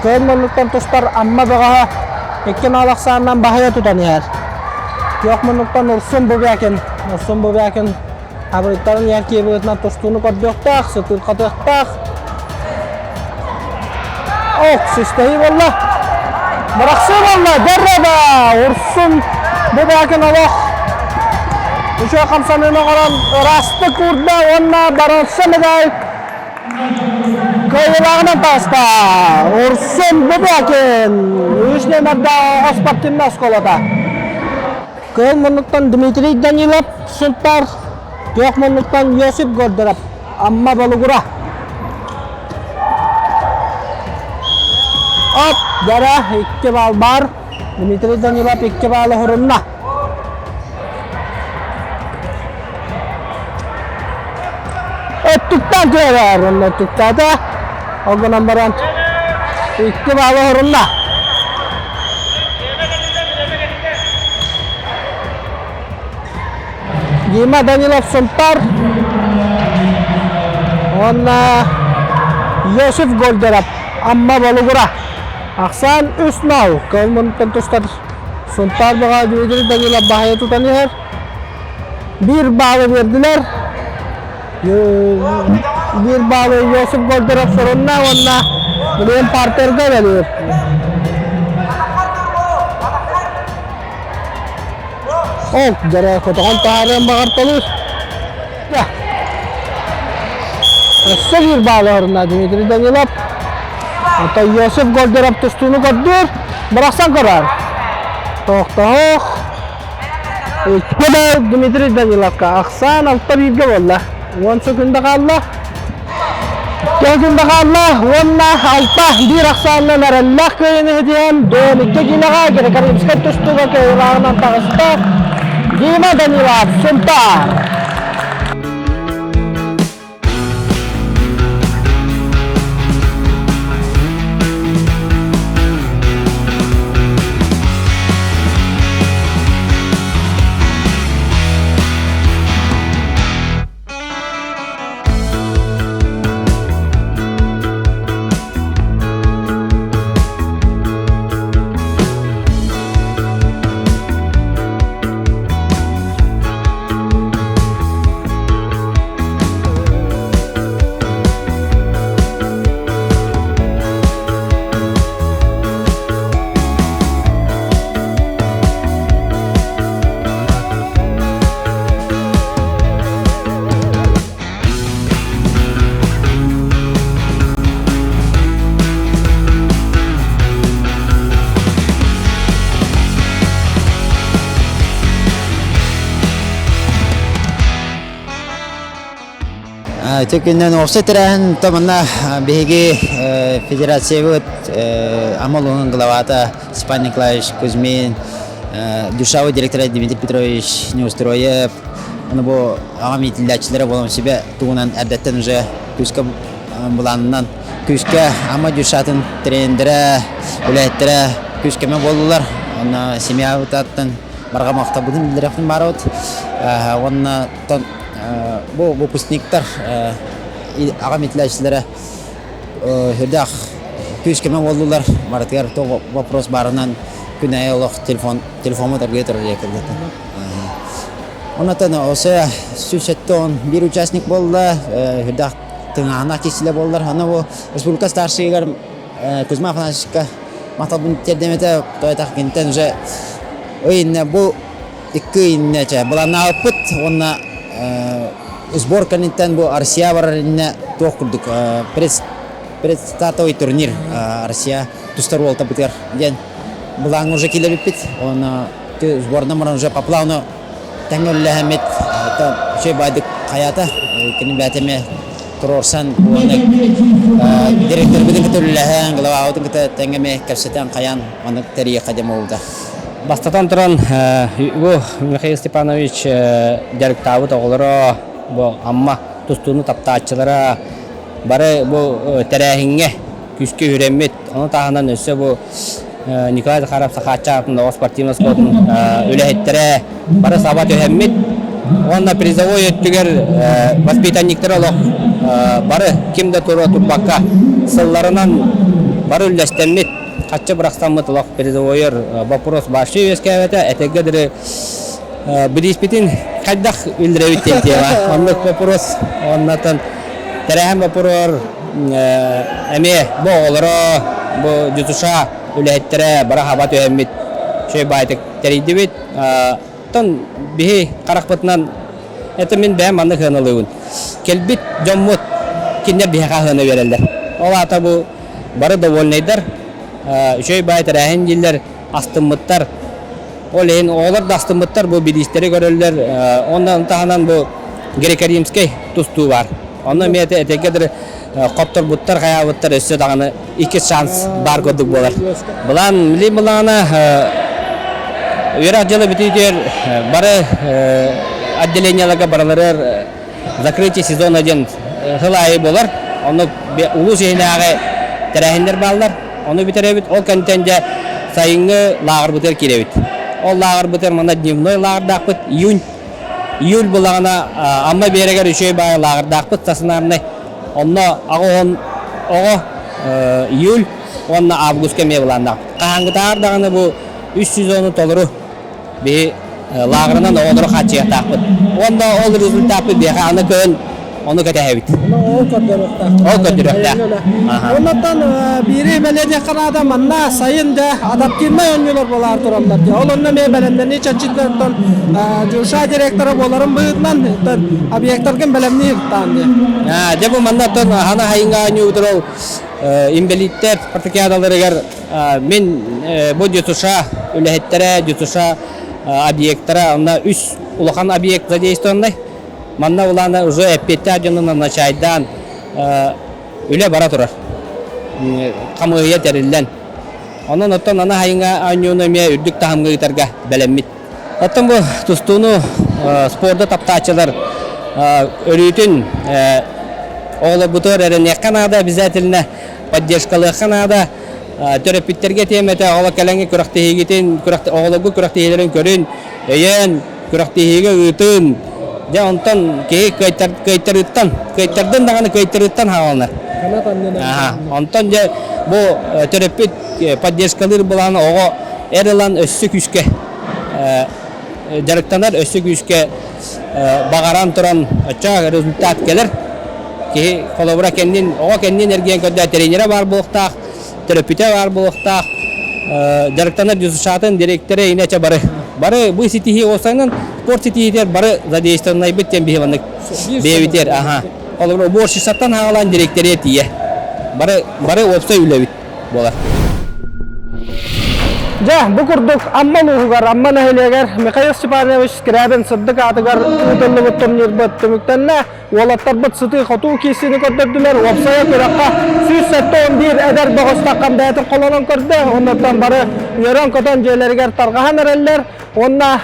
[SPEAKER 2] Кыһын муннуктан тустар Амма бөҕөһө икки наал ахсаанынан баһыйа тутан иһэр. Күөх муннуктан Урсун Бубякин. Урсун Бубякин Абырыттарын иһэр киһи быһыытынан тустууну көрдүөхтээх, сытыырхатыахтаах. Ох, систэһии буолла. Бырахсыы буолла. Дөррөбө! Урсун бу баакын олох үчүгэй хамсаныыны оҥорон ыраастык уурда уонна боруонса медаль кыайыылааҕынан таҕыста. Урсун Бубякин үс нүөмэрдээх оҕо спортивнай оскуолата. Кыһыл муннуктан Дмитрий Данилов, Сунтаар, Күөх муннуктан Йосип Гордоров, Амма Болугура. Оп, дара икки баал баар. Дмитрий Данилов икки баалы хорунна. Өттүктэн түһэр, онно өттүктээтэ. Ол гынан баран икки баалы хорунна. Дима Данилов Сунтар уонна Йосиф Гольдеров Амма Болугура. Ахсаан 3-0 Кылмынтан тустар Сунтар баҕа Дмитрий Данилов баһыйа тутан иһэр. Биир баалы биэрдилэр. Биир баалы Йосип Гольдеров сорунна уонна билигин партерга үлэлиир. Ол дьара көтөҕөн таһаарыан баҕарталыыр. Өссө биир баалы орунна Дмитрий Данилов. Оттон Иосиф Гольдеров тустууну көрдүүр. Бырахсан көрөр. Тохтоох. Икки баал Дмитрий Даниловка. Ахсаан алта бииргэ буолла. 10 секунда хаалла. 2 секунда хаалла. Уонна алта биир ахсаанынан эрэллээх кыайыыны иһитиһэн Дон икки киилэҕэ Грекоримскай тустууга кыайыылааҕынан таҕыста. Дима Данилов, Сунтаар.
[SPEAKER 8] Ити күннэн уопсай тэрээһин манна биһиги федерациябыт Амма улууһун главата Степан Николаевич Кузьмин, Дюшава директора Дмитрий Петрович Неустроев, Аны бу аҕам иитиллээччилэрэ буолан себе тугунан эрдэттэн уже күүскэ былаанынан күүскэ Амма Дюшатын тренердэрэ, үлэһиттэрэ күүскэмэ буоллулар. Онно семьябытыттан барҕа махталбытын биллэриэхпин баарабыт. Уонна бу выпускниктар аҕам иитиллээччилэрэ үрдээх күүскэмэ буоллулар. Барытыгар то вопрос баарынан күн аайы олох телефон телефоммут аргыйа турар диэки. Онтон ОСЕ 171 участник буолла, үрдээх тыҥааһыннаах киирсилэ буоллар. Аны бу республика старшийыгар Кузьма Афанасьевичка махталбын тиэрдэм этэ, тойтах кинтэн уже ый иннэ бу икки иннэ чэ былааннаабыппыт уонна сбор кэнниттэн бу Россия барар иннэ туох курдук предстартовый турнир Россия тустар уолтабытыгар диэн былааҥҥа уже киилэбиппит уонна сборынан баран уже по плану тэҥҥэ үлэлэһэммит үчүгэй баайдык хайаата кини бэйэтэ эмиэ туруорсан уонна директорбытын кытта үлэлэһэн главабытын кытта тэҥҥэ эмиэ кэпсэтэн хайаан маннык тэрийиэххэ диэн буолбута.
[SPEAKER 9] Бастатан туран, бу Михаил Степанович дьарыктаабыт оҕолоро, бу Амма тустууну таптааччылара бары бу тэрээһиҥҥэ күүскэ үөрэммит. Ону таһынан өссө бу Николай Захаров Сахаачча аатын оҕо спортивнай оскуолатын үлэһиттэрэ бары саба түһэммит. Уонна призовой өттүгэр воспитанниктар олох бары ким да тура турбакка сылларынан бары үллэстэммит, хаччы бырахсаммыт олох призовойор вопрос вообще үөскээбэтэ. Этэргэ дылы бирииспитин хайдах үллэрэбит диэн тема. Оннук вопрос. Оннотон тэрээһин боппуруор эмиэ бу оҕолоро, бу дьутуша үлэһиттэрэ бары хаба түһэммит үчүгэй баайтык тэрийдибит. Оттон биһи харахпытынан это мин бэйэм маннык сыаналыыбын. Кэлбит дьоммут кинилэр биһиэхэ аһыаны биэрэллэр. Ол аата бу бары довольнайдар, үчүгэй баай тэрээһин дииллэр, астыммыттар. Ол иһин оҕолор да астыммыттар бу бириистэри көрөллөр. Онон таһынан бу греко-римскэй тустуу баар. Онно эмиэ этэргэ дылы хотторбуттар, хайаабыттар өссө даҕаны иккис шанс баар курдук буолар. Былаан билим былаана үөрэх дьыла бүтүүтүгэр бары отделениеларга барыларыгар закрытие сезона диэн сыл аайы буолар. Онно улуус иһинээҕи тэрээһиннэр бааллар. Ону бүтэрэбит. Ол кэнниттэн дьэ сайыҥҥы лааҕырбытыгар киирэбит. Ол лааҕырбытыгар манна дневной лааҕырдаахпыт. Июнь, июль булаҕына Амма биэрэгэр үчүгэй баайы лааҕырдаахпыт стационарнай. Онно аҕа оҕо июль уонна августка эмиэ былааннаахпыт. Хаһааҥҥытааҕар даҕаны бу үс сезону толору биһи лааҕырынан оҕолору хааччыйыахтаахпыт. Уонна ол результаппыт биһиэхэ аны кыһын Ону кэтэһэбит.
[SPEAKER 2] Ол көрдөрүөхтээх.
[SPEAKER 9] Ол көрдөрүөхтээх.
[SPEAKER 2] Оннуттан биири бэлиэтиэххэ наада манна сайын да адаптивнай оонньуулар буолаар тураллар дии. Ол онно эмиэ бэлэмнэнии чэрчитинэн ДЮСШ директора буоларын быһыытынан объектаргын бэлэмниир таан дии.
[SPEAKER 9] Дьэ бу манна оттон хана хайыҥҥа оонньуубутур ол инбэлииттэр спартакиадаларыгар мин бу ДЮСШ үлэһиттэрэ, ДЮСШ объектара онно үс улахан объект задействованный. Манна улаана уже эппиэттээх дьонунан начайдаан үлэ бара турар. Хамыыһыйа тэриллэн. Онон оттон аны хайыҥа оонньууну эмиэ үрдүк таһымҥа ыытарга бэлэммит. Оттон бу тустууну спорду таптааччылар өрүүтүн оҕолорбутугар эрэниэххэ наада обязательно поддержкалыахха наада. Төрөппүттэргэ тиэмэтэ оҕолор кэлэҥҥи күрэхтэһиигитин оҕолорго күрэхтэһиилэрин көрүн, өйөөн, күрэхтэһиигэ ыытын. Дьэ онтон киһи кыайтарыыттан, кыайтардын даҕаны кыайтарыыттан хааланар. Онтон дьэ бу төрөппүт поддержкалыыр былаана оҕо эр ылан өссө күүскэ дьарыктанар, өссө күүскэ баҕаран туран оччо результат кэлэр. Киһи холобура кэннин, оҕо кэннин эргийэн көрдөө тренерэ баар буолуохтаах, төрөппүтэ баар буолуохтаах, дьарыктанар ДЮСШ-атын дириэктэрэ инэчэ бары. Бары бу ситиһии уопсайынан спорт ситиһиитигэр бары задействованнайбыт диэн биһи маннык бэйэбитигэр аха. Холобура уборщицаттан хаалаан дириэктэрэ тиийэ. Бары бары уопсай үлэбит буолар.
[SPEAKER 2] Дьэ, бу курдук Амма улууһугар, Амма нэһилиэгэр Михаил Степанович Скрябин сырдык аатыгар ыытыллыбыт турнирбыт түмүктэннэ. Уолаттарбыт сытыы-хотуу киирсиини көрдөрдүлэр. Уопсайа күрэххэ 171 эдэр бөҕөс бэйэтин холонон көрдө. Оннуттан бары үөрэн-көтөн дьиэлэригэр тарҕаһан эрэллэр. Уонна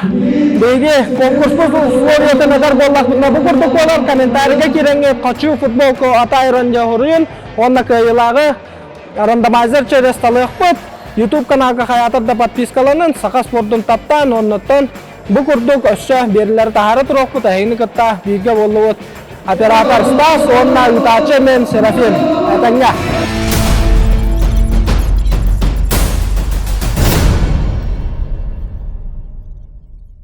[SPEAKER 2] биһиги конкурспут условиятын этэр буоллахпытына бу курдук буолар. Комментарийга киирэҥҥит «Хочу футболку от Айрон» диэн суруйун. Уонна кыайыылааҕы рандомайзер через талыахпыт. YouTube каналга хайаатар да подпискаланын, саха спордун таптаан, оннуттан Бу курдук өссө биэрилэри таһаара туруохпут, эһигини кытта бииргэ буоллубут оператор Стас уонна ыытааччы мен Серафим. Этэҥҥэ!